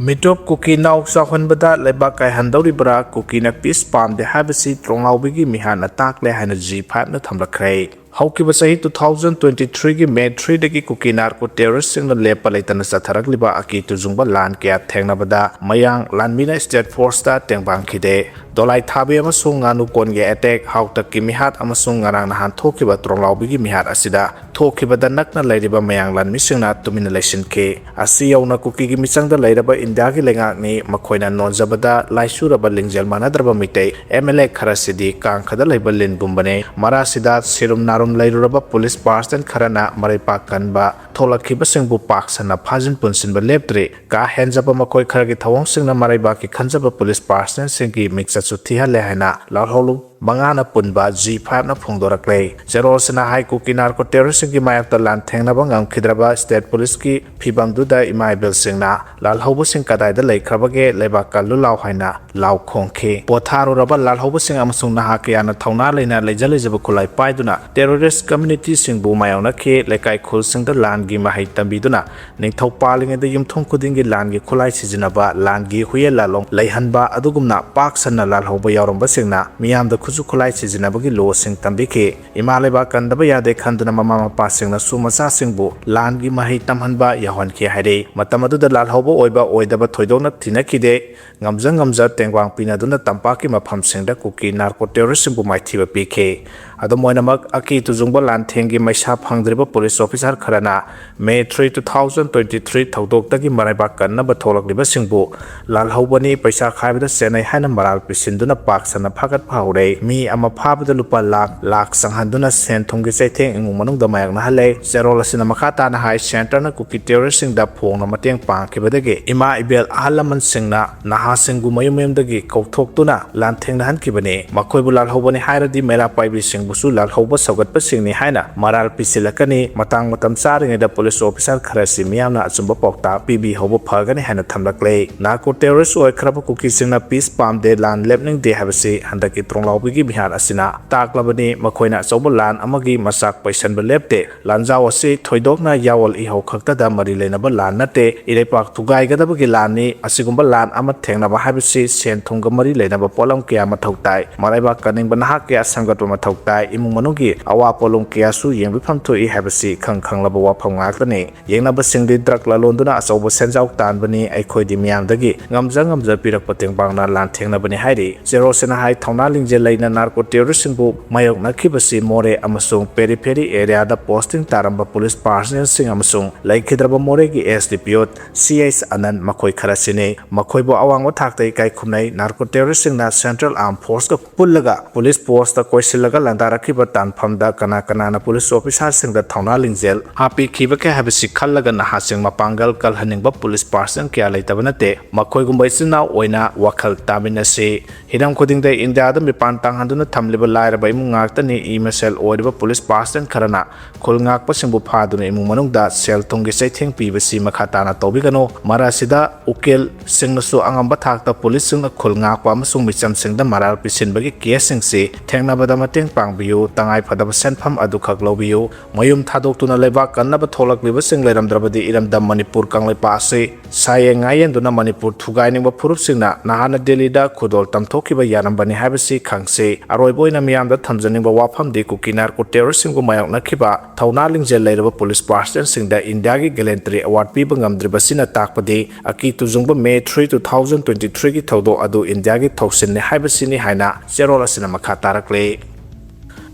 ꯃꯤꯇꯣꯞ ꯀꯨꯀꯤ ꯅꯥꯎ ꯆꯥꯎꯍꯟꯕꯗ ꯂꯩꯕꯥꯛ ꯀꯥꯏꯍꯟꯗꯧꯔꯤꯕ꯭ꯔꯥ? ꯀꯨꯀꯤꯅ peace ꯄꯥꯝꯗꯦ ꯍꯥꯏꯕꯁꯤ ꯇ꯭ꯔꯣꯡꯂꯥꯎꯕꯤꯒꯤ ꯃꯤꯍꯥꯠꯅ ꯇꯥꯛꯂꯦ ꯍꯥꯏꯅ G five ꯅ ꯊꯝꯂꯛꯈ꯭ꯔꯦ꯫ ꯍꯧꯈꯤꯕ ꯆꯍꯤ two thousand twenty three ꯒꯤ May three ꯗꯒꯤ ꯀꯨꯀꯤ narco terrorist ꯁꯤꯡꯅ ꯂꯦꯞꯄ ꯂꯩꯇꯅ ꯆꯠꯊꯔꯛꯂꯤꯕ ꯑꯀꯤ ꯇꯨꯖꯨꯡꯕ ꯂꯥꯟ ꯀꯌꯥ ꯊꯦꯡꯅꯕꯗ ꯃꯌꯥꯡ ꯂꯥꯟꯃꯤꯅ state force ꯇ ꯇꯦꯡꯕꯥꯡꯈꯤꯗꯦ꯫ ꯗꯣꯂꯥꯏ ꯊꯥꯕꯤ ꯑꯃꯁꯨꯡ ꯉꯥꯅꯨ ꯀꯣꯟꯒꯤ attack, ꯍꯥꯎꯇꯛꯀꯤ ꯃꯤꯍꯥꯠ ꯑꯃꯁꯨꯡ ꯉꯔꯥꯡ ꯅꯍꯥꯟ ꯊꯣꯛꯈꯤꯕ ꯇ꯭ꯔꯣꯡꯂꯥꯎꯕꯤꯒꯤ ꯃꯤꯍꯥꯠ ꯑꯁꯤꯗ ꯊꯣꯛꯈꯤꯕꯗ ꯅꯛꯅ ꯂꯩꯔꯤꯕ ꯃꯌꯥꯡ ꯂꯥꯟꯃꯤꯁꯤꯡꯅ ꯇꯨꯃꯤꯟꯅ ꯂꯩꯁꯤꯟꯈꯤ꯫ ꯑꯁꯤ ꯌꯧꯅ ꯀꯨꯀꯤꯒꯤ ꯃꯤꯆꯪꯗ ꯂꯩꯔꯕ ꯏꯟꯗꯤꯌꯥꯒꯤ ꯂꯩꯉꯥꯛꯅꯤ꯫ ꯃꯈꯣꯏꯅ ꯅꯣꯟꯖꯕꯗ ꯂꯥꯏꯆꯨꯔꯕ ꯂꯤꯡꯖꯦꯜ ꯃꯥꯟꯅꯗ꯭ꯔꯕ ꯃꯤꯇꯩ M L A ꯈꯔꯁꯤꯗꯤ ꯀꯥꯡꯈꯗ ꯂꯩꯕ ꯂꯤꯟꯒꯨꯝꯕꯅꯤ꯫ ꯃꯔꯥꯁꯤꯗ ꯁꯤꯔꯨꯝ ꯅꯥꯔꯨꯝ ꯂꯩꯔꯨꯔꯕ ꯄꯨꯂꯤꯁ personnel ꯈꯔꯅ ꯃꯔꯩꯄꯥꯛ ꯀꯟꯕ ꯊꯣꯛꯂꯛꯈꯤꯕꯁꯤꯡꯕꯨ ꯄꯥꯛ ꯁꯟꯅ ꯐꯥꯖꯤꯟ ꯄꯨꯟꯁꯤꯟꯕ ꯂꯦꯞꯇ꯭ꯔꯤ꯫ ꯀꯥ ꯍꯦꯟꯖꯕ ꯃꯈꯣꯏ ꯈꯔꯒꯤ ꯊꯧꯑꯣꯡꯁꯤꯡꯅ ꯃꯔꯩꯕꯥꯛꯀꯤ ꯈꯟꯖꯕ ꯄꯨꯂꯤꯁ personnel ꯁꯤꯡꯒꯤ ꯃꯤꯡꯆꯠꯁꯨ ꯊꯤꯍꯜꯂꯦ ꯍꯥꯏꯅ ꯂꯥꯎꯍꯧꯂꯨ-, ꯃꯉꯥꯅ ꯄꯨꯟꯕ ꯖꯤ ꯐꯥꯏꯚꯅ ꯐꯣꯡꯗꯣꯔꯛꯂꯦ꯫ ꯆꯦꯔꯣꯜꯁꯤꯅ ꯍꯥꯏ, ꯀꯨꯀꯤ ꯅꯥꯔꯀꯣ ꯇꯦꯔꯣꯔꯤꯁ꯭ꯠꯁꯤꯡꯒꯤ ꯃꯥꯌꯣꯛꯇ ꯂꯥꯟ ꯊꯦꯡꯅꯕ ꯉꯝꯈꯤꯗ꯭ꯔꯕ ꯁ꯭ꯇꯦꯠ ꯄꯨꯂꯤꯁꯀꯤ ꯐꯤꯕꯝꯗꯨꯗ ꯏꯃꯥ ꯏꯕꯦꯜꯁꯤꯡꯅ ꯂꯥꯜꯍꯧꯕꯁꯤꯡ ꯀꯗꯥꯏꯗ ꯂꯩꯈ꯭ꯔꯕꯒꯦ, ꯂꯩꯕꯥꯛ ꯀꯜꯂꯨ ꯂꯥꯎ ꯍꯥꯏꯅ ꯂꯥꯎ ꯈꯣꯡꯈꯤ꯫ ꯄꯣꯊꯥꯔꯨꯔꯕ ꯂꯥꯜꯍꯧꯕꯁꯤꯡ ꯑꯃꯁꯨꯡ ꯅꯍꯥ ꯀꯌꯥꯅ ꯊꯧꯅꯥ ꯂꯩꯅ ꯂꯩꯖ ꯂꯩꯖꯕ ꯈꯨꯠꯂꯥꯏ ꯄꯥꯏꯗꯨꯅ ꯇꯦꯔꯣꯔꯤꯁ꯭ꯠ ꯀꯝꯃ꯭ꯌꯨꯅꯤꯇꯤꯁꯤꯡꯕꯨ ꯃꯥꯌꯣꯛꯅꯈꯤ꯫ ꯂꯩꯀꯥꯏ ꯈꯨꯜꯁꯤꯡꯗ ꯂꯥꯟꯒꯤ ꯃꯍꯩ ꯇꯝꯕꯤꯗꯨꯅ ꯅꯤꯡꯊꯧ ꯄꯥꯜꯂꯤꯉꯩꯗ ꯌꯨꯝꯊꯣꯡ ꯈꯨꯗꯤꯡꯒꯤ ꯂꯥꯟꯒꯤ ꯈꯨꯠꯂꯥꯏ ꯁꯤꯖꯤꯟꯅꯕ, ꯂꯥꯟꯒꯤ ꯍꯨꯏꯌꯦꯟ ꯂꯥꯂꯣꯡ ꯂꯩꯍꯟꯕ ꯑꯗꯨꯒꯨꯝꯅ ꯄꯥꯛ ꯁꯟꯅ ꯂꯥꯜꯍꯧꯕ ꯌꯥꯎꯔꯝꯕꯁꯤꯡꯅ ꯃꯤꯌꯥꯝꯗ ꯈꯨꯠꯁꯨ ꯈꯨꯠꯂꯥꯏ ꯁꯤꯖꯤꯟꯅꯕꯒꯤ ꯂꯣꯁꯤꯡ ꯇꯝꯕꯤꯈꯤ꯫ ꯏꯃꯥ ꯂꯩꯕꯥꯛ ꯀꯟꯗꯕ ꯌꯥꯗꯦ ꯈꯟꯗꯨꯅ ꯃꯃꯥ ꯃꯄꯥꯁꯤꯡꯅꯁꯨ ꯃꯆꯥꯁꯤꯡꯕꯨ ꯂꯥꯟꯒꯤ ꯃꯍꯩ ꯇꯝꯍꯟꯕ ꯌꯥꯎꯍꯟꯈꯤ ꯍꯥꯏꯔꯤ꯫ ꯃꯇꯝ ꯑꯗꯨꯗ ꯂꯥꯜꯍꯧꯕ ꯑꯣꯏꯕ ꯑꯣꯏꯗꯕ ꯊꯣꯏꯗꯣꯛꯅ ꯊꯤꯅꯈꯤꯗꯦ꯫ ꯉꯝꯖ ꯉꯝꯖ ꯇꯦꯡꯕꯥꯡ ꯄꯤꯅꯗꯨꯅ ꯇꯝꯄꯥꯛꯀꯤ ꯃꯐꯝꯁꯤꯡꯗ ꯀꯨꯀꯤ ꯅꯥꯔꯀꯣ ꯇꯦꯔꯣꯔꯤꯁ꯭ꯠꯁꯤꯡꯕꯨ ꯃꯥꯏꯊꯤꯕ ꯄꯤꯈꯤ꯫ ꯑꯗꯨꯝ ꯑꯣꯏꯅꯃꯛ, ꯑꯀꯤ ꯇꯨꯖꯨꯡꯕ ꯂꯥꯟꯊꯦꯡꯒꯤ ꯃꯩꯁꯥ ꯐꯪꯗ꯭ꯔꯤꯕ ꯄꯨꯂꯤꯁ ꯑꯣꯐꯤꯁꯥꯔ ꯈꯔꯅ May three, two thousand twenty three ꯊꯧꯗꯣꯛꯇꯒꯤ ꯃꯔꯥꯏꯕꯥꯛ ꯀꯟꯅꯕ ꯊꯣꯛꯂꯛꯂꯤꯕꯁꯤꯡꯕꯨ ꯂꯥꯜꯍꯧꯕꯅꯤ, ꯄꯩꯁꯥ ꯈꯥꯏꯕꯗ ꯁꯦꯟꯅꯩ ꯍꯥꯏꯅ ꯃꯔꯥꯜ ꯄꯤꯁꯤꯟꯗꯨꯅ ꯄꯥꯛ ꯁꯟꯅ ꯐꯥꯒꯠꯄ ꯍꯧꯔꯦ꯫ ꯃꯤ ꯑꯃ ꯐꯥꯕꯗ ꯂꯨꯄꯥ ꯂꯥꯈ, ꯂꯥꯈ ꯆꯪꯍꯟꯗꯨꯅ ꯁꯦꯟ ꯊꯨꯝꯒꯤ ꯆꯩꯊꯦꯡ ꯏꯃꯨꯡ ꯃꯅꯨꯡꯗ ꯃꯥꯌꯣꯛꯅꯍꯜꯂꯦ꯫ ꯆꯦꯔꯣꯜ ꯑꯁꯤꯅ ꯃꯈꯥ ꯇꯥꯅ ꯍꯥꯏ, ꯁꯦꯟꯇꯔꯅ ꯀꯨꯀꯤ ꯇꯦꯔꯣꯔꯤꯁ꯭ꯠꯁꯤꯡꯗ ꯐꯣꯡꯅ ꯃꯇꯦꯡ ꯄꯥꯡꯈꯤꯕꯗꯒꯤ ꯏꯃꯥ ꯏꯕꯦꯜ ꯑꯍꯜ ꯂꯃꯟꯁꯤꯡꯅ ꯅꯍꯥꯁꯤꯡꯕꯨ ꯃꯌꯨꯝ ꯃꯌꯨꯝꯗꯒꯤ ꯀꯧꯊꯣꯛꯇꯨꯅ ꯂꯥꯟꯊꯦꯡꯅꯍꯟꯈꯤꯕꯅꯤ꯫ ꯃꯈꯣꯏꯕꯨ ꯂꯥꯜꯍꯧꯕꯅꯤ ꯍꯥꯏꯔꯗꯤ ꯃꯩꯔꯥ ꯄꯥꯏꯕꯤꯁꯤꯡꯕꯨꯁꯨ ꯂꯥꯜꯍꯧꯕ ꯁꯧꯒꯠꯄꯁꯤꯡꯅꯤ ꯍꯥꯏꯅ ꯃꯔꯥꯜ ꯄꯤꯁꯤꯜꯂꯛꯀꯅꯤ꯫ ꯃꯇꯥꯡ ꯃꯇꯝ ꯆꯥꯔꯤꯉꯩꯗ ꯄꯨꯂꯤꯁ ꯑꯣꯐꯤꯁꯥꯔ ꯈꯔꯁꯤ ꯃꯤꯌꯥꯝꯅ ꯑꯆꯨꯝꯕ ꯄꯥꯎꯇꯥꯛ ꯄꯤꯕꯤꯍꯧꯕ ꯐꯒꯅꯤ ꯍꯥꯏꯅ ꯊꯝꯂꯛꯂꯦ꯫ ꯅꯥꯔꯀꯣ ꯇꯦꯔꯣꯔꯤꯁ꯭ꯠ ꯑꯣꯏꯈ꯭ꯔꯕ ꯀꯨꯀꯤꯁꯤꯡꯅ ꯄꯤꯁ ꯄꯥꯝꯗꯦ, ꯂꯥꯟ ꯂꯦꯞꯅꯤꯡꯗꯦ ꯍꯥꯏꯕꯁꯤ ꯍꯟꯗꯛꯀꯤ ꯇ꯭ꯔꯣꯡꯂꯥꯎꯕꯤꯒꯤ ꯃꯤꯍꯥꯠ ꯑꯁꯤꯅ ꯇꯥꯛꯂꯕꯅꯤ꯫ ꯃꯈꯣꯏꯅ ꯑꯆꯧꯕ ꯂꯥꯟ ꯑꯃꯒꯤ ꯃꯆꯥꯛ ꯄꯩꯁꯟꯕ ꯂꯦꯞꯇꯦ꯫ ꯂꯥꯟꯖꯥꯎ ꯑꯁꯤ ꯊꯣꯏꯗꯣꯛꯅ ꯌꯥꯑꯣꯜ ꯏꯍꯧ ꯈꯛꯇꯗ ꯃꯔꯤ ꯂꯩꯅꯕ ꯂꯥꯟ ꯅꯠꯇꯦ꯫ ꯏꯔꯩꯄꯥꯛ ꯊꯨꯒꯥꯏꯒꯗꯕꯒꯤ ꯂꯥꯟꯅꯤ꯫ ꯑꯁꯤꯒꯨꯝꯕ ꯂꯥꯟ ꯑꯃ ꯊꯦꯡꯅꯕ ꯍꯥꯏꯕꯁꯤ ꯁꯦꯟ ꯊꯨꯝꯒ ꯃꯔꯤ ꯂꯩꯅꯕ ꯄꯣꯠꯂꯝ ꯀꯌꯥ ꯃꯊꯧ ꯇꯥꯏ꯫ ꯃꯔꯩꯕꯥꯛ ꯀꯟꯅꯤꯡꯕ ꯅꯍꯥ ꯀꯌꯥ ꯁꯦꯝꯒꯠꯄ ꯃꯊꯧ ꯇꯥꯏ꯫ ꯏꯃꯨꯡ ꯃꯅꯨꯡꯒꯤ ꯑꯋꯥ ꯄꯣꯠꯂꯨꯝ ꯀꯌꯥꯁꯨ ꯌꯦꯡꯕꯤꯐꯝ ꯊꯣꯛꯏ ꯍꯥꯏꯕꯁꯤ ꯈꯪ ꯈꯪꯂꯕ ꯋꯥꯐꯝ ꯉꯥꯛꯇꯅꯤ꯫ ꯌꯦꯡꯅꯕꯁꯤꯡꯗꯤ ꯗ꯭ꯔꯒ ꯂꯂꯣꯟꯗꯨꯅ ꯑꯆꯧꯕ ꯁꯦꯟꯖꯥꯎ ꯇꯥꯟꯕꯅꯤ, ꯑꯩꯈꯣꯏꯗꯤ ꯃꯤꯌꯥꯝꯗꯒꯤ ꯉꯝꯖ ꯉꯝꯖ ꯄꯤꯔꯛꯄ ꯇꯦꯡꯕꯥꯡꯅ ꯂꯥꯟꯊꯦꯡꯅꯕꯅꯤ ꯍꯥꯏꯔꯤ꯫ ꯆꯦꯔꯣꯜꯁꯤꯅ ꯍꯥꯏ, ꯊꯧꯅꯥ ꯂꯤꯡꯖꯦꯜ ꯂꯩꯅ ꯅꯥꯔꯀꯣ ꯇꯦꯔꯣꯔꯤꯁ꯭ꯠꯁꯤꯡꯕꯨ ꯃꯥꯌꯣꯛꯅꯈꯤꯕꯁꯤ ꯃꯣꯔꯦ ꯑꯃꯁꯨꯡ ꯄꯦꯔꯤꯐꯦꯔꯤ ꯑꯦꯔꯤꯌꯥꯗ ꯄꯣꯁꯇꯤꯡ ꯇꯥꯔꯝꯕ ꯄꯨꯂꯤꯁ ꯄꯥꯔꯁꯅꯦꯜꯁꯤꯡ ꯑꯃꯁꯨꯡ ꯂꯩꯈꯤꯗ꯭ꯔꯕ ꯃꯣꯔꯦꯒꯤ ꯑꯦꯁ ꯗꯤ ꯄꯤ ꯑꯣ ꯁꯤ ꯑꯩꯆ ꯑꯅꯟ ꯃꯈꯣꯏ ꯈꯔꯁꯤꯅꯤ꯫ ꯃꯈꯣꯏꯕꯨ ꯑꯋꯥꯡꯕ ꯊꯥꯛꯇ ꯏꯀꯥꯏ ꯈꯨꯝꯅꯩ꯫ ꯅꯥꯔꯀꯣ ꯇꯦꯔꯣꯔꯤꯁ꯭ꯠꯁꯤꯡꯅ ꯁꯦꯟꯇ꯭ꯔꯦꯜ ꯑꯥꯔꯝ ꯐꯣꯔꯁꯀ ꯄꯨꯜꯂꯒ ꯄꯨꯂꯤꯁ ꯄꯣꯁꯇ ꯀꯣꯏꯁꯤꯜꯂꯒ ꯂꯥꯟꯗꯥ ꯆꯠꯈꯤꯕ ꯇꯥꯟꯐꯝꯗ ꯀꯅꯥ ꯀꯅꯥꯅ ꯄꯨꯂꯤꯁ ꯑꯣꯐꯤꯁꯥꯔꯁꯤꯡꯗ ꯊꯧꯅꯥ ꯂꯤꯡꯖꯦꯜ ꯍꯥꯞꯄꯤꯈꯤꯕꯒꯦ ꯍꯥꯏꯕꯁꯤ ꯈꯜꯂꯒ ꯅꯍꯥꯁꯤꯡ ꯃꯄꯥꯡꯒꯜ ꯀꯜꯍꯟꯅꯤꯡꯕ ꯄꯨꯂꯤꯁ ꯄꯥꯔꯁꯟ ꯀꯌꯥ ꯂꯩꯇꯕ ꯅꯠꯇꯦ꯫ ꯃꯈꯣꯏꯒꯨꯝꯕ ꯏꯆꯤꯟ ꯏꯅꯥꯎ ꯑꯣꯏꯅ ꯋꯥꯈꯜ ꯇꯥꯃꯤꯟꯅꯁꯤ꯫ ꯍꯤꯔꯝ ꯈꯨꯗꯤꯡꯗ ꯏꯟꯗꯤꯌꯥꯗ ꯃꯤꯄꯥꯟ ꯇꯥꯡꯍꯟꯗꯨꯅ ꯊꯝꯂꯤꯕ ꯂꯥꯏꯔꯕ ꯏꯃꯨꯡ ꯉꯥꯛꯇꯅꯤ꯫ ꯏ ꯃꯁꯦꯜ ꯑꯣꯏꯔꯤꯕ ꯄꯨꯂꯤꯁ ꯄꯥꯔꯁꯟ ꯈꯔꯅ ꯈꯨꯜ ꯉꯥꯛꯄꯁꯤꯡꯕꯨ ꯐꯥꯗꯨꯅ ꯏꯃꯨꯡ ꯃꯅꯨꯡꯗ ꯁꯦꯜ ꯊꯨꯝꯒꯤ ꯆꯩꯊꯦꯡ ꯄꯤꯕꯁꯤ ꯃꯈꯥ ꯇꯥꯅ ꯇꯧꯕꯤꯒꯅꯨ꯫ ꯃꯔꯛ ꯑꯁꯤꯗ ꯎꯀꯤꯜꯁꯤꯡꯅꯁꯨ ꯑꯉꯝꯕ ꯊꯥꯛꯇ ꯄꯨꯂꯤꯁꯁꯤꯡꯅ ꯈꯨꯜ ꯉꯥꯛꯄ ꯑꯃꯁꯨꯡ ꯃꯤꯆꯝꯁꯤꯡꯗ ꯃꯔꯥꯜ ꯄꯤꯁꯤꯟꯕꯒꯤ ꯀꯦꯁꯁꯤꯡꯁꯤ ꯊꯦꯡꯅꯕꯗ ꯃꯇꯦꯡ ꯄꯥꯡꯕꯤꯌꯨ꯫ ꯇꯉꯥꯏ ꯐꯗꯕ ꯁꯦꯟꯐꯝ ꯑꯗꯨꯈꯛ ꯂꯧꯕꯤꯌꯨ꯫ ꯃꯌꯨꯝ ꯊꯥꯗꯣꯛꯇꯨꯅ ꯂꯩꯕꯥꯛ ꯀꯟꯅꯕ ꯊꯣꯛꯂꯛꯂꯤꯕꯁꯤꯡ ꯂꯩꯔꯝꯗ꯭ꯔꯕꯗꯤ ꯏꯔꯝꯗꯝ ꯃꯅꯤꯄꯨꯔ ꯀꯪꯂꯩꯄꯥꯛ ꯑꯁꯤ ꯁꯥꯌꯦꯡ ꯉꯥꯌꯦꯟꯗꯨꯅ ꯃꯅꯤꯄꯨꯔ ꯊꯨꯒꯥꯏꯅꯤꯡꯕ ꯐꯨꯔꯨꯞꯁꯤꯡꯅ ꯅꯍꯥꯟꯅ ꯗꯦꯜꯂꯤꯗ ꯈꯨꯗꯣꯜ ꯇꯝꯊꯣꯛꯈꯤꯕ ꯌꯥꯔꯝꯕꯅꯤ ꯍꯥꯏꯕꯁꯤ ꯈꯪꯁꯤ꯫ ꯑꯔꯣꯏꯕ ꯑꯣꯏꯅ ꯃꯤꯌꯥꯝꯗ ꯊꯝꯖꯅꯤꯡꯕ ꯋꯥꯐꯝꯗꯤ ꯀꯨꯀꯤ ꯅꯥꯔꯀꯣ ꯇꯦꯔꯣꯔꯤꯁꯁꯤꯡꯕꯨ ꯃꯥꯌꯣꯛꯅꯈꯤꯕ ꯊꯧꯅꯥ ꯂꯤꯡꯖꯦꯜ ꯂꯩꯔꯕ ꯄꯨꯂꯤꯁ ꯄꯥꯔꯁꯟꯁꯤꯡꯗ ꯏꯟꯗꯤꯌꯥꯒꯤ ꯒꯦꯂꯦꯟꯇ꯭ꯔꯤ ꯑꯦꯋꯥꯔꯗ ꯄꯤꯕ ꯉꯝꯗ꯭ꯔꯤꯕꯁꯤꯅ ꯇꯥꯛꯄꯗꯤ ꯑꯀꯤ ꯇꯨꯖꯨꯡꯕ ꯃꯦ three, two thousand twenty three ꯒꯤ ꯊꯧꯗꯣꯛ ꯑꯗꯨ ꯏꯟꯗꯤꯌꯥꯒꯤ ꯊꯧꯁꯤꯜꯅꯤ ꯍꯥꯏꯕꯁꯤꯅꯤ ꯍꯥꯏꯅ ꯆꯦꯔꯣꯜ ꯑꯁꯤꯅ ꯃꯈꯥ ꯇꯥꯔꯛꯂꯤ꯫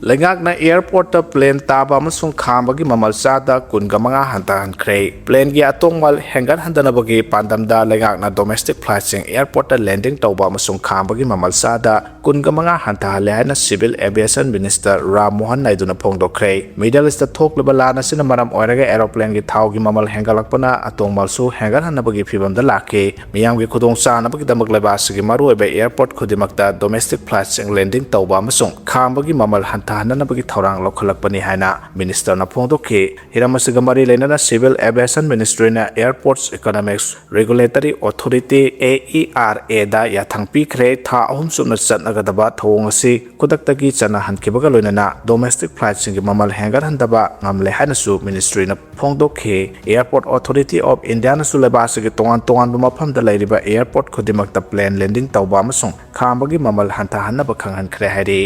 ꯂꯩꯉꯥꯛꯅ ꯑꯦꯌꯔꯄꯣꯔꯠꯇ ꯄ꯭ꯂꯦꯟ ꯇꯥꯕ ꯑꯃꯁꯨꯡ ꯈꯥꯝꯕꯒꯤ ꯃꯃꯜ ꯆꯥꯗ ꯀꯨꯟꯒ ꯃꯉꯥ ꯍꯟꯊꯍꯟꯈ꯭ꯔꯦ꯫ ꯄ꯭ꯂꯦꯟꯒꯤ ꯑꯇꯣꯡꯕ ꯍꯦꯟꯒꯠꯍꯟꯗꯅꯕꯒꯤ ꯄꯥꯟꯗꯝꯗ ꯂꯩꯉꯥꯛꯅ ꯗꯣꯃꯦꯁꯇꯤꯛ ꯐ꯭ꯂꯥꯏꯠꯁꯤꯡ ꯑꯦꯌꯔꯄꯣꯔꯠꯇ ꯂꯦꯟꯗꯤꯡ ꯇꯧꯕ ꯑꯃꯁꯨꯡ ꯈꯥꯝꯕꯒꯤ ꯃꯃꯜ ꯆꯥꯗ ꯀꯨꯟꯒ ꯃꯉꯥ ꯍꯟꯊꯍꯜꯂꯦ ꯍꯥꯏꯅ civil aviation minister Ram Mohan ꯅꯥꯏꯗꯨꯅ ꯐꯣꯡꯗꯣꯛꯈ꯭ꯔꯦ꯫ ꯃꯤꯗꯜ ꯏꯁꯇ ꯊꯣꯛꯂꯤꯕ ꯂꯥꯟ ꯑꯁꯤꯅ ꯃꯔꯝ ꯑꯣꯏꯔꯒ ꯑꯦꯔꯣꯄ꯭ꯂꯦꯟꯒꯤ ꯊꯥꯎꯒꯤ ꯃꯃꯜ ꯍꯦꯟꯒꯠꯂꯛꯄꯅ ꯑꯇꯣꯡꯕꯁꯨ ꯍꯦꯟꯒꯠꯍꯟꯅꯕꯒꯤ ꯐꯤꯚꯝꯗ ꯂꯥꯛꯈꯤ꯫ ꯃꯤꯌꯥꯝꯒꯤ ꯈꯨꯗꯣꯡ ꯆꯥꯅꯕꯒꯤꯗꯃꯛ ꯂꯩꯕꯥꯛ ꯑꯁꯤꯒꯤ ꯃꯔꯨꯑꯣꯏꯕ ꯑꯦꯌꯔꯄꯣꯔꯠ ꯈꯨꯗꯤꯡꯃꯛꯇ ꯗꯣꯃꯦꯁꯇꯤꯛ ꯐ꯭ꯂꯥꯏꯠꯁꯤꯡ ꯂꯦꯟꯗꯤꯡ ꯇꯧꯕ ꯑꯃꯁꯨꯡ ꯈꯥꯝꯕꯒꯤ ꯃꯃꯜ ꯍꯟꯊꯍꯟꯅꯅꯕꯒꯤ ꯊꯧꯔꯥꯡ ꯂꯧꯈꯠꯂꯛꯄꯅꯤ ꯍꯥꯏꯅ ꯃꯤꯅꯤꯁꯇꯔꯅ ꯐꯣꯡꯗꯣꯛꯈꯤ꯫ ꯍꯤꯔꯝ ꯑꯁꯤꯒ ꯃꯔꯤ ꯂꯩꯅꯅ ꯁꯤꯚꯤꯜ ꯑꯦꯚꯤꯌꯦꯁꯟ ꯃꯤꯅꯤꯁꯇ꯭ꯔꯤꯅ airports economics regulatory authority, AERA ꯗ ꯌꯥꯊꯪ ꯄꯤꯈ꯭ꯔꯦ꯫ ꯊꯥ ꯑꯍꯨꯝ ꯆꯨꯞꯅ ꯆꯠꯅꯒꯗꯕ ꯊꯧꯑꯣꯡ ꯑꯁꯤ ꯈꯨꯗꯛꯇꯒꯤ ꯆꯠꯅꯍꯟꯈꯤꯕꯒ ꯂꯣꯏꯅꯅ ꯗꯣꯃꯦꯁꯇꯤꯛ ꯐ꯭ꯂꯥꯏꯠꯁꯤꯡꯒꯤ ꯃꯃꯜ ꯍꯦꯟꯒꯠꯍꯟꯗꯕ ꯉꯝꯂꯦ ꯍꯥꯏꯅꯁꯨ ꯃꯤꯅꯤꯁꯇ꯭ꯔꯤꯅ ꯐꯣꯡꯗꯣꯛꯈꯤ꯫ ꯑꯦꯌꯔꯄꯣꯔꯠ ꯑꯣꯊꯣꯔꯤꯇꯤ ꯑꯣꯐ ꯏꯟꯗꯤꯌꯥꯅꯁꯨ ꯂꯩꯕꯥꯛ ꯑꯁꯤꯒꯤ ꯇꯣꯉꯥꯟ ꯇꯣꯉꯥꯟꯕ ꯃꯐꯝꯗ ꯂꯩꯔꯤꯕ ꯑꯦꯌꯔꯄꯣꯔꯠ ꯈꯨꯗꯤꯡꯃꯛꯇ ꯄ꯭ꯂꯦꯟ ꯂꯦꯟꯗꯤꯡ ꯇꯧꯕ ꯑꯃꯁꯨꯡ ꯈꯥꯝꯕꯒꯤ ꯃꯃꯜ ꯍꯟꯊꯍꯟꯅꯕ ꯈꯪꯍꯟꯈ꯭ꯔꯦ ꯍꯥꯏꯔꯤ꯫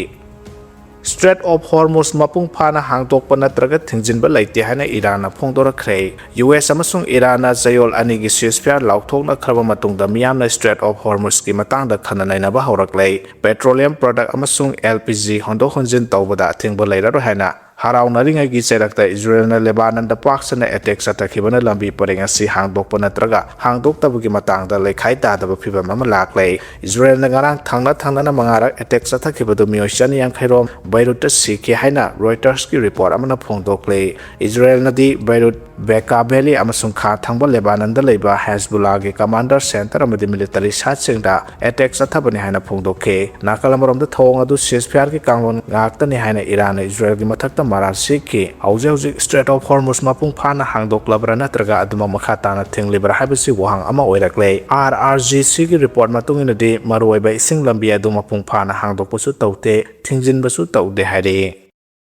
Strait of Hormuz ꯃꯄꯨꯡ ꯐꯥꯅ ꯍꯥꯡꯗꯣꯛꯄ ꯅꯠꯇ꯭ꯔꯒ ꯊꯤꯡꯖꯤꯟꯕ ꯂꯩꯇꯦ ꯍꯥꯏꯅ ꯏꯔꯥꯟꯅ ꯐꯣꯡꯗꯣꯔꯛꯈ꯭ꯔꯦ꯫ ꯌꯨ ꯑꯦꯁ ꯑꯃꯁꯨꯡ ꯏꯔꯥꯟꯅ ꯆꯌꯣꯜ ꯑꯅꯤꯒꯤ ceasefire ꯂꯥꯎꯊꯣꯛꯅꯈ꯭ꯔꯕ ꯃꯇꯨꯡꯗ ꯃꯤꯌꯥꯝꯅ Strait of Hormuz ꯀꯤ ꯃꯇꯥꯡꯗ ꯈꯟꯅ ꯅꯩꯅꯕ ꯍꯧꯔꯛꯂꯦ꯫ Petroleum product ꯑꯃꯁꯨꯡ L P G ꯍꯣꯟꯗꯣꯛ ꯍꯣꯟꯖꯤꯟ ꯇꯧꯕꯗ ꯑꯊꯤꯡꯕ ꯂꯩꯔꯔꯣꯏ ꯍꯥꯏꯅ ꯍꯔꯥꯎꯅꯔꯤꯉꯩꯒꯤ ꯆꯩꯔꯛꯇ ꯏꯖꯔꯦꯜꯅ ꯂꯦꯕꯥꯅꯟꯗ ꯄꯥꯛ ꯁꯟꯅ ꯑꯦꯇꯦꯛ ꯆꯠꯊꯈꯤꯕꯅ ꯂꯝꯕꯤ ꯄꯔꯦꯡ ꯑꯁꯤ ꯍꯥꯡꯗꯣꯛꯄ ꯅꯠꯇ꯭ꯔꯒ ꯍꯥꯡꯗꯣꯛꯇꯕꯒꯤ ꯃꯇꯥꯡꯗ ꯂꯩꯈꯥꯏ ꯇꯥꯗꯕ ꯐꯤꯕꯝ ꯑꯃ ꯂꯥꯛꯂꯦ꯫ ꯏꯖꯔꯦꯜꯅ ꯉꯔꯥꯡ ꯊꯪꯅ ꯊꯪꯅꯅ ꯃꯉꯥꯔꯛ ꯑꯦꯇꯦꯛ ꯆꯠꯊꯈꯤꯕꯗꯨ ꯃꯤꯑꯣꯏ ꯆꯅꯤ ꯌꯥꯡꯈꯩ ꯔꯣꯝ ꯕꯩꯔꯨꯠꯇ ꯁꯤꯈꯤ ꯍꯥꯏꯅ ꯔꯣꯏꯇꯔꯁꯀꯤ ꯔꯤꯄꯣꯔꯠ ꯑꯃꯅ ꯐꯣꯡꯗꯣꯛꯂꯤ꯫ ꯏꯖꯔꯦꯜꯅꯗꯤ ꯕꯩꯔꯨꯠ, ꯕꯦꯀꯥ ꯚꯦꯂꯤ ꯑꯃꯁꯨꯡ ꯈꯥ ꯊꯪꯕ ꯂꯦꯕꯥꯅꯟꯗ ꯂꯩꯕ ꯍꯦꯖꯕꯨꯂꯥꯒꯤ ꯀꯃꯥꯟꯗꯔ ꯁꯦꯟꯇꯔ ꯑꯃꯗꯤ ꯃꯤꯂꯤꯇꯔꯤ ꯁꯥꯏꯠꯁꯤꯡꯗ ꯑꯦꯇꯦꯛ ꯆꯠꯊꯕꯅꯤ ꯍꯥꯏꯅ ꯐꯣꯡꯗꯣꯛꯈꯤ꯫ ꯅꯥꯀꯜ ꯑꯃꯔꯣꯝꯗ, ꯊꯧꯑꯣꯡ ꯑꯗꯨ ꯁꯤꯖꯐꯤꯌꯥꯔꯒꯤ ꯀꯥꯡꯂꯣꯟ ꯉꯥꯛꯇꯅꯤ ꯍꯥꯏꯅ ꯏꯔꯥꯟꯅ ꯏꯖꯔꯦꯜꯒꯤ ꯃꯊꯛꯇ ꯃꯔꯥꯜ ꯁꯤꯈꯤ꯫ ꯍꯧꯖꯤꯛ ꯍꯧꯖꯤꯛ ꯁ꯭ꯇ꯭ꯔꯦꯠ ꯑꯣꯐ ꯍꯣꯔꯃꯨꯁ ꯃꯄꯨꯡ ꯐꯥꯅ ꯍꯥꯡꯗꯣꯛꯂꯕ꯭ꯔꯥ ꯅꯠꯇ꯭ꯔꯒ ꯑꯗꯨꯃꯛ ꯃꯈꯥ ꯇꯥꯅ ꯊꯤꯡꯂꯤꯕ꯭ꯔꯥ ꯍꯥꯏꯕꯁꯤ ꯋꯥꯍꯪ ꯑꯃ ꯑꯣꯏꯔꯛꯂꯦ꯫ ꯑꯥꯔ ꯑꯥꯔ ꯖꯤ ꯁꯤꯒꯤ ꯔꯤꯄꯣꯔꯠ ꯃꯇꯨꯡ ꯏꯟꯅꯗꯤ, ꯃꯔꯨꯑꯣꯏꯕ ꯏꯁꯤꯡ ꯂꯝꯕꯤ ꯑꯗꯨ ꯃꯄꯨꯡ ꯐꯥꯅ ꯍꯥꯡꯗꯣꯛꯄꯁꯨ ꯇꯧꯗꯦ, ꯊꯤꯡꯖꯤꯟꯕꯁꯨ ꯇꯧꯗꯦ ꯍꯥꯏꯔꯤ꯫